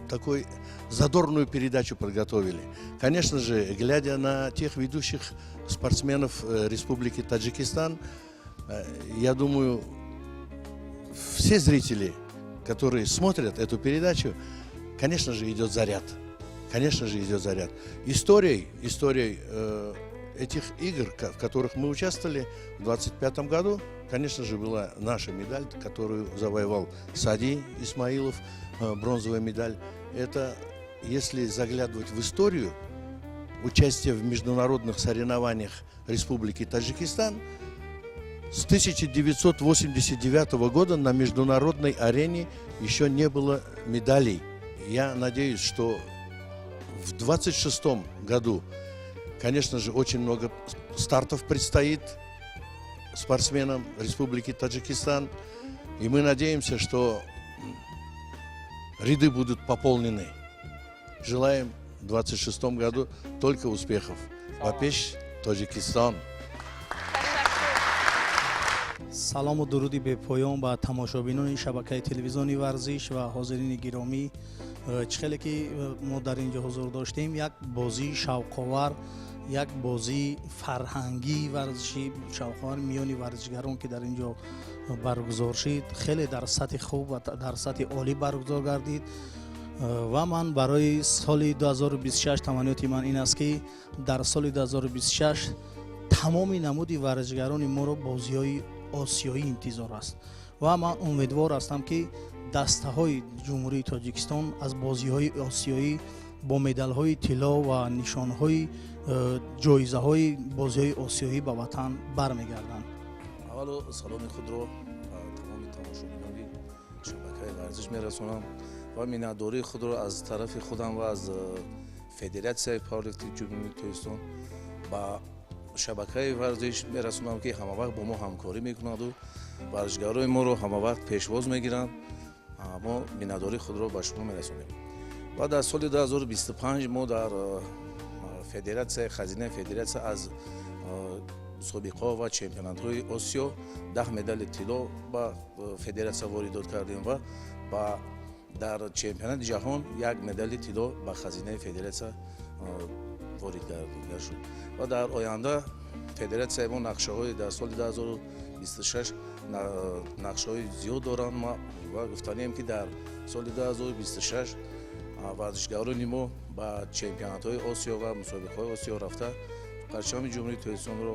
такой задорную передачу подготовили. Конечно же, глядя на тех ведущих спортсменов Республики Таджикистан, я думаю, все зрители, которые смотрят эту передачу, конечно же, идет заряд. Конечно же, идет заряд. Историей этих игр, в которых мы участвовали в 25 году, конечно же, была наша медаль, которую завоевал Сади Исмаилов, бронзовая медаль. Это, если заглядывать в историю, участие в международных соревнованиях Республики Таджикистан с 1989 года на международной арене еще не было медалей. Я надеюсь, что в 26 году, конечно же, очень много стартов предстоит спортсменам Республики Таджикистан. И мы надеемся, что ряды будут пополнены. Желаем в 26 году только успехов. Ба пеш, Тоҷикистон! Салому дуруди бепоён ба тамошобинони шабакаи телевизиони Варзиш ва ҳозирини гиромӣ. Чӣ хеле ки мо дар ин ҷо ҳузур доштем, як бозии шавқовар, як бозии фарҳангии варзишӣ шавқовар миёни варзишгарон, ки дар ин ҷо баргузор шид, хеле дар сатҳи хуб ва дар сатҳи олӣ баргузор гардид. Ва ман барои соли 2026 таманниёти ман ин аст, ки дар соли 2026 тамоми намуди варзишгарони моро бозиҳои осиёӣ интизор аст ва ман умедвор ҳастам, ки дастаҳои Ҷумҳурии Тоҷикистон аз бозиҳои осиёӣ бо медалҳои тилло ва нишонҳои ҷоизаҳои бозиҳои осиёӣ ба ватан бармегарданд. Аввало саломи худро ба тамоми тамошобинони шабакаи варзиш мерасонам ва миннатдории худро аз тарафи худам ва аз Федератсияи пауэрлифтинги Ҷумҳурии Тоҷикистон ба шабакаи варзиш мерасонам, ки ҳамавақт бо мо ҳамкорӣ мекунаду варзишгарои моро ҳамавақт пешвоз мегиранд. Мо миннатдории худро ба шумо мерасонем. Ва дар соли 2025 мо дар федератсия, хазинаи федератсия аз мусобиқаҳо ва чемпионатҳои Осиё 10 медали тилло ба федератсия воридот кардем ва ба дар чемпионати ҷаҳон як медали тилло ба хазинаи федератсия ворид гардида шуд. Ва дар оянда федератсияи мо нақшаҳои дар соли 2026 нақшаҳои зиёд доранд ва гуфтанием, ки дар соли 2026 варзишгарони мо ба чемпионатҳои Осиё ва мусобиқаҳои Осиё рафта, парчами Ҷумҳурии Тоҷикистонро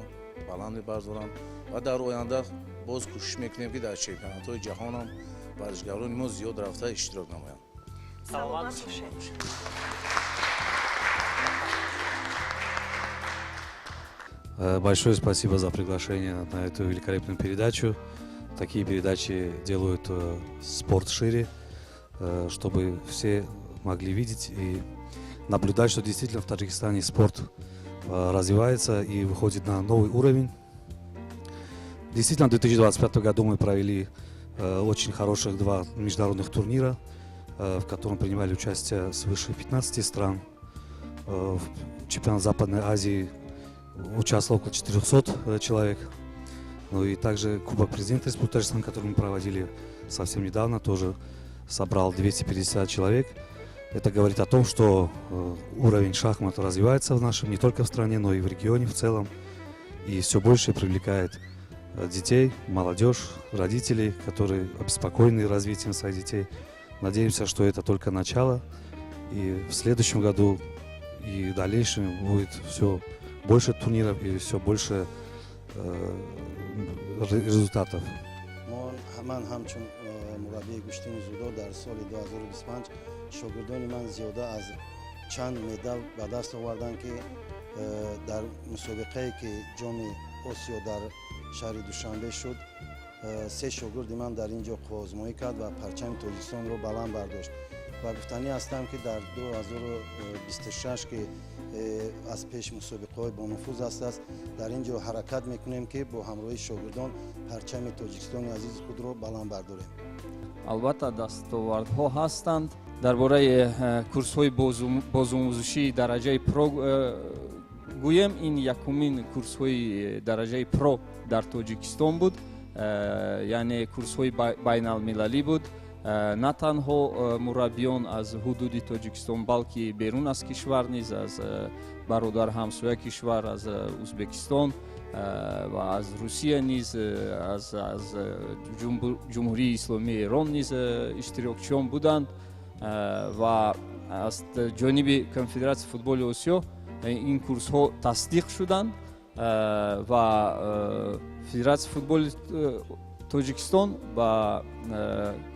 баланд мебардоранд. Ва дар оянда боз кӯшиш мекунем, ки дар чемпионатҳои ҷаҳонам варзишгарони мо зиёд рафта иштирок намоянд. Саломат бошед. Большое спасибо за приглашение на эту великолепную передачу. Такие передачи делают спорт шире, чтобы все могли видеть и наблюдать, что действительно в Таджикистане спорт развивается и выходит на новый уровень. Действительно, в 2025 году мы провели очень хороших два международных турнира, в котором принимали участие свыше 15 стран. В чемпионат Западной Азии участвовало около 400 человек. Ну и также Кубок президента Республики Таджикистан, который мы проводили совсем недавно, тоже собрал 250 человек. Это говорит о том, что уровень шахмат развивается в нашем, не только в стране, но и в регионе в целом. И все больше привлекает детей, молодежь, родителей, которые обеспокоены развитием своих детей. Надеемся, что это только начало. И в следующем году и в дальнейшем будет все больше турниров и все больше результатов. Ман ҳамчун мураббии гӯштини дзюдо дар соли 2025 шогирдони ман зиёда аз чанд медал ба даст оварданд, ки дар мусобиқае, ки Ҷоми Осиё дар шаҳри Душанбе шуд, се шогирди ман дар ин ҷо қувваозмоӣ кард ва парчами Тоҷикистонро баланд бардошт. Ва гуфтанӣ ҳастам, ки дар 2026, ки аз пеш мусобиқаҳои бонуфуз ҳастааст, дар ин ҷо ҳаракат мекунем, ки бо ҳамроҳии шогирдон парчами Тоҷикистони азизи худро баланд бардорем. Албатта, дастовардҳо ҳастанд. Дар бораи курсҳои бозомӯзишии дараҷаи про гӯем, ин якумин курсҳои дараҷаи про дар Тоҷикистон буд, яъне курсҳои байналмилалӣ буд. На танҳо мураббиён аз ҳудуди Тоҷикистон, балки берун аз кишвар низ, аз бародар ҳамсоя кишвар, аз Узбекистон ва аз Русия низ, аз Ҷумҳурии Исломии Эрон низ иштирокчиён буданд. Ва аз ҷониби Конфедератсияи футболи Осиё ин курсҳо тасдиқ шуданд ва Федератсияи футболи Тоҷикистон ба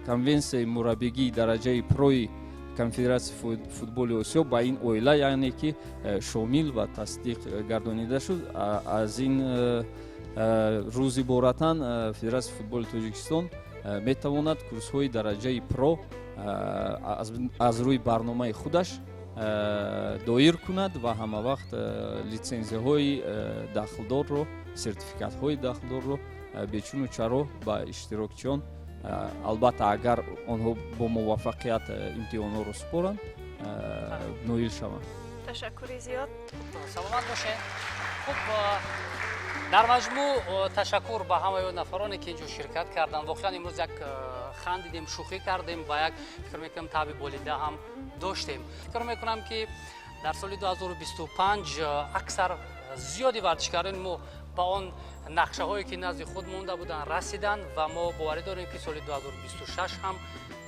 конвенсияи мураббигии дараҷаи прои Конфедератсияи футболи Осиё ба ин оила, яъне ки шомил ва тасдиқ гардонида шуд. Аз ин рӯз иборатан Федератсияи футболи Тоҷикистон метавонад курсҳои дараҷаи про аз рӯи барномаи худаш доир кунад ва ҳамавақт литсензияҳои дахлдорро, сертификатҳои дахлдорро бечуну чаро ба иштирокчиён, албатта, агар онҳо бо муваффақият имтиҳонҳоро супоранд, ноил шаванд. Ташаккури зиёд. Саломат бошед. Хуб, дар маҷмӯъ ташаккур ба ҳамаи он нафароне, ки инҷо ширкат карданд. Воқеан, имрӯз як хандидем, шӯхӣ кардем ва як, фикр мекунам, таъби болида ҳам доштем. Фикр мекунам, ки дар соли 2025 аксар зиёди варзишгарони мо ба он нақшаҳое, ки назди худ монда буданд, расиданд ва мо боварӣ дорем, ки соли 2026 ҳам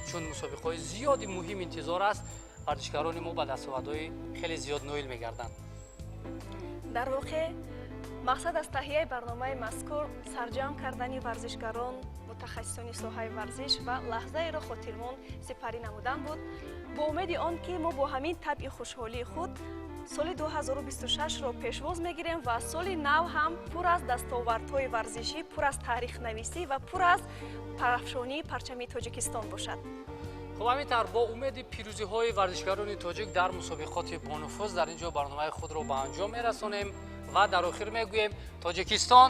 Чун мусобиқаҳои зиёди муҳим интизор аст, варзишгарони мо ба дастовардҳои хеле зиёд ноил мегарданд. Дар воқеъ, мақсад аз таҳияи барномаи мазкур сарҷамъ кардани варзишгарон, мутахассисони соҳаи варзиш ва лаҳзаеро хотирмон сипарӣ намудан буд, бо умеди он ки мо бо ҳамин табъи хушҳолии худ соли 2026-ро пешвоз мегирем ва соли нав ҳам пур аз дастовардҳои варзишӣ, пур аз таърихнависӣ ва пур аз парафшонии парчами Тоҷикистон бошад. Хуб, ҳамин тавр, бо умеди пирӯзиҳои варзишгарони тоҷик дар мусобиқоти бонуфуз дар ин ҷо барномаи худро ба анҷом мерасонем ва дар охир мегӯем: Тоҷикистон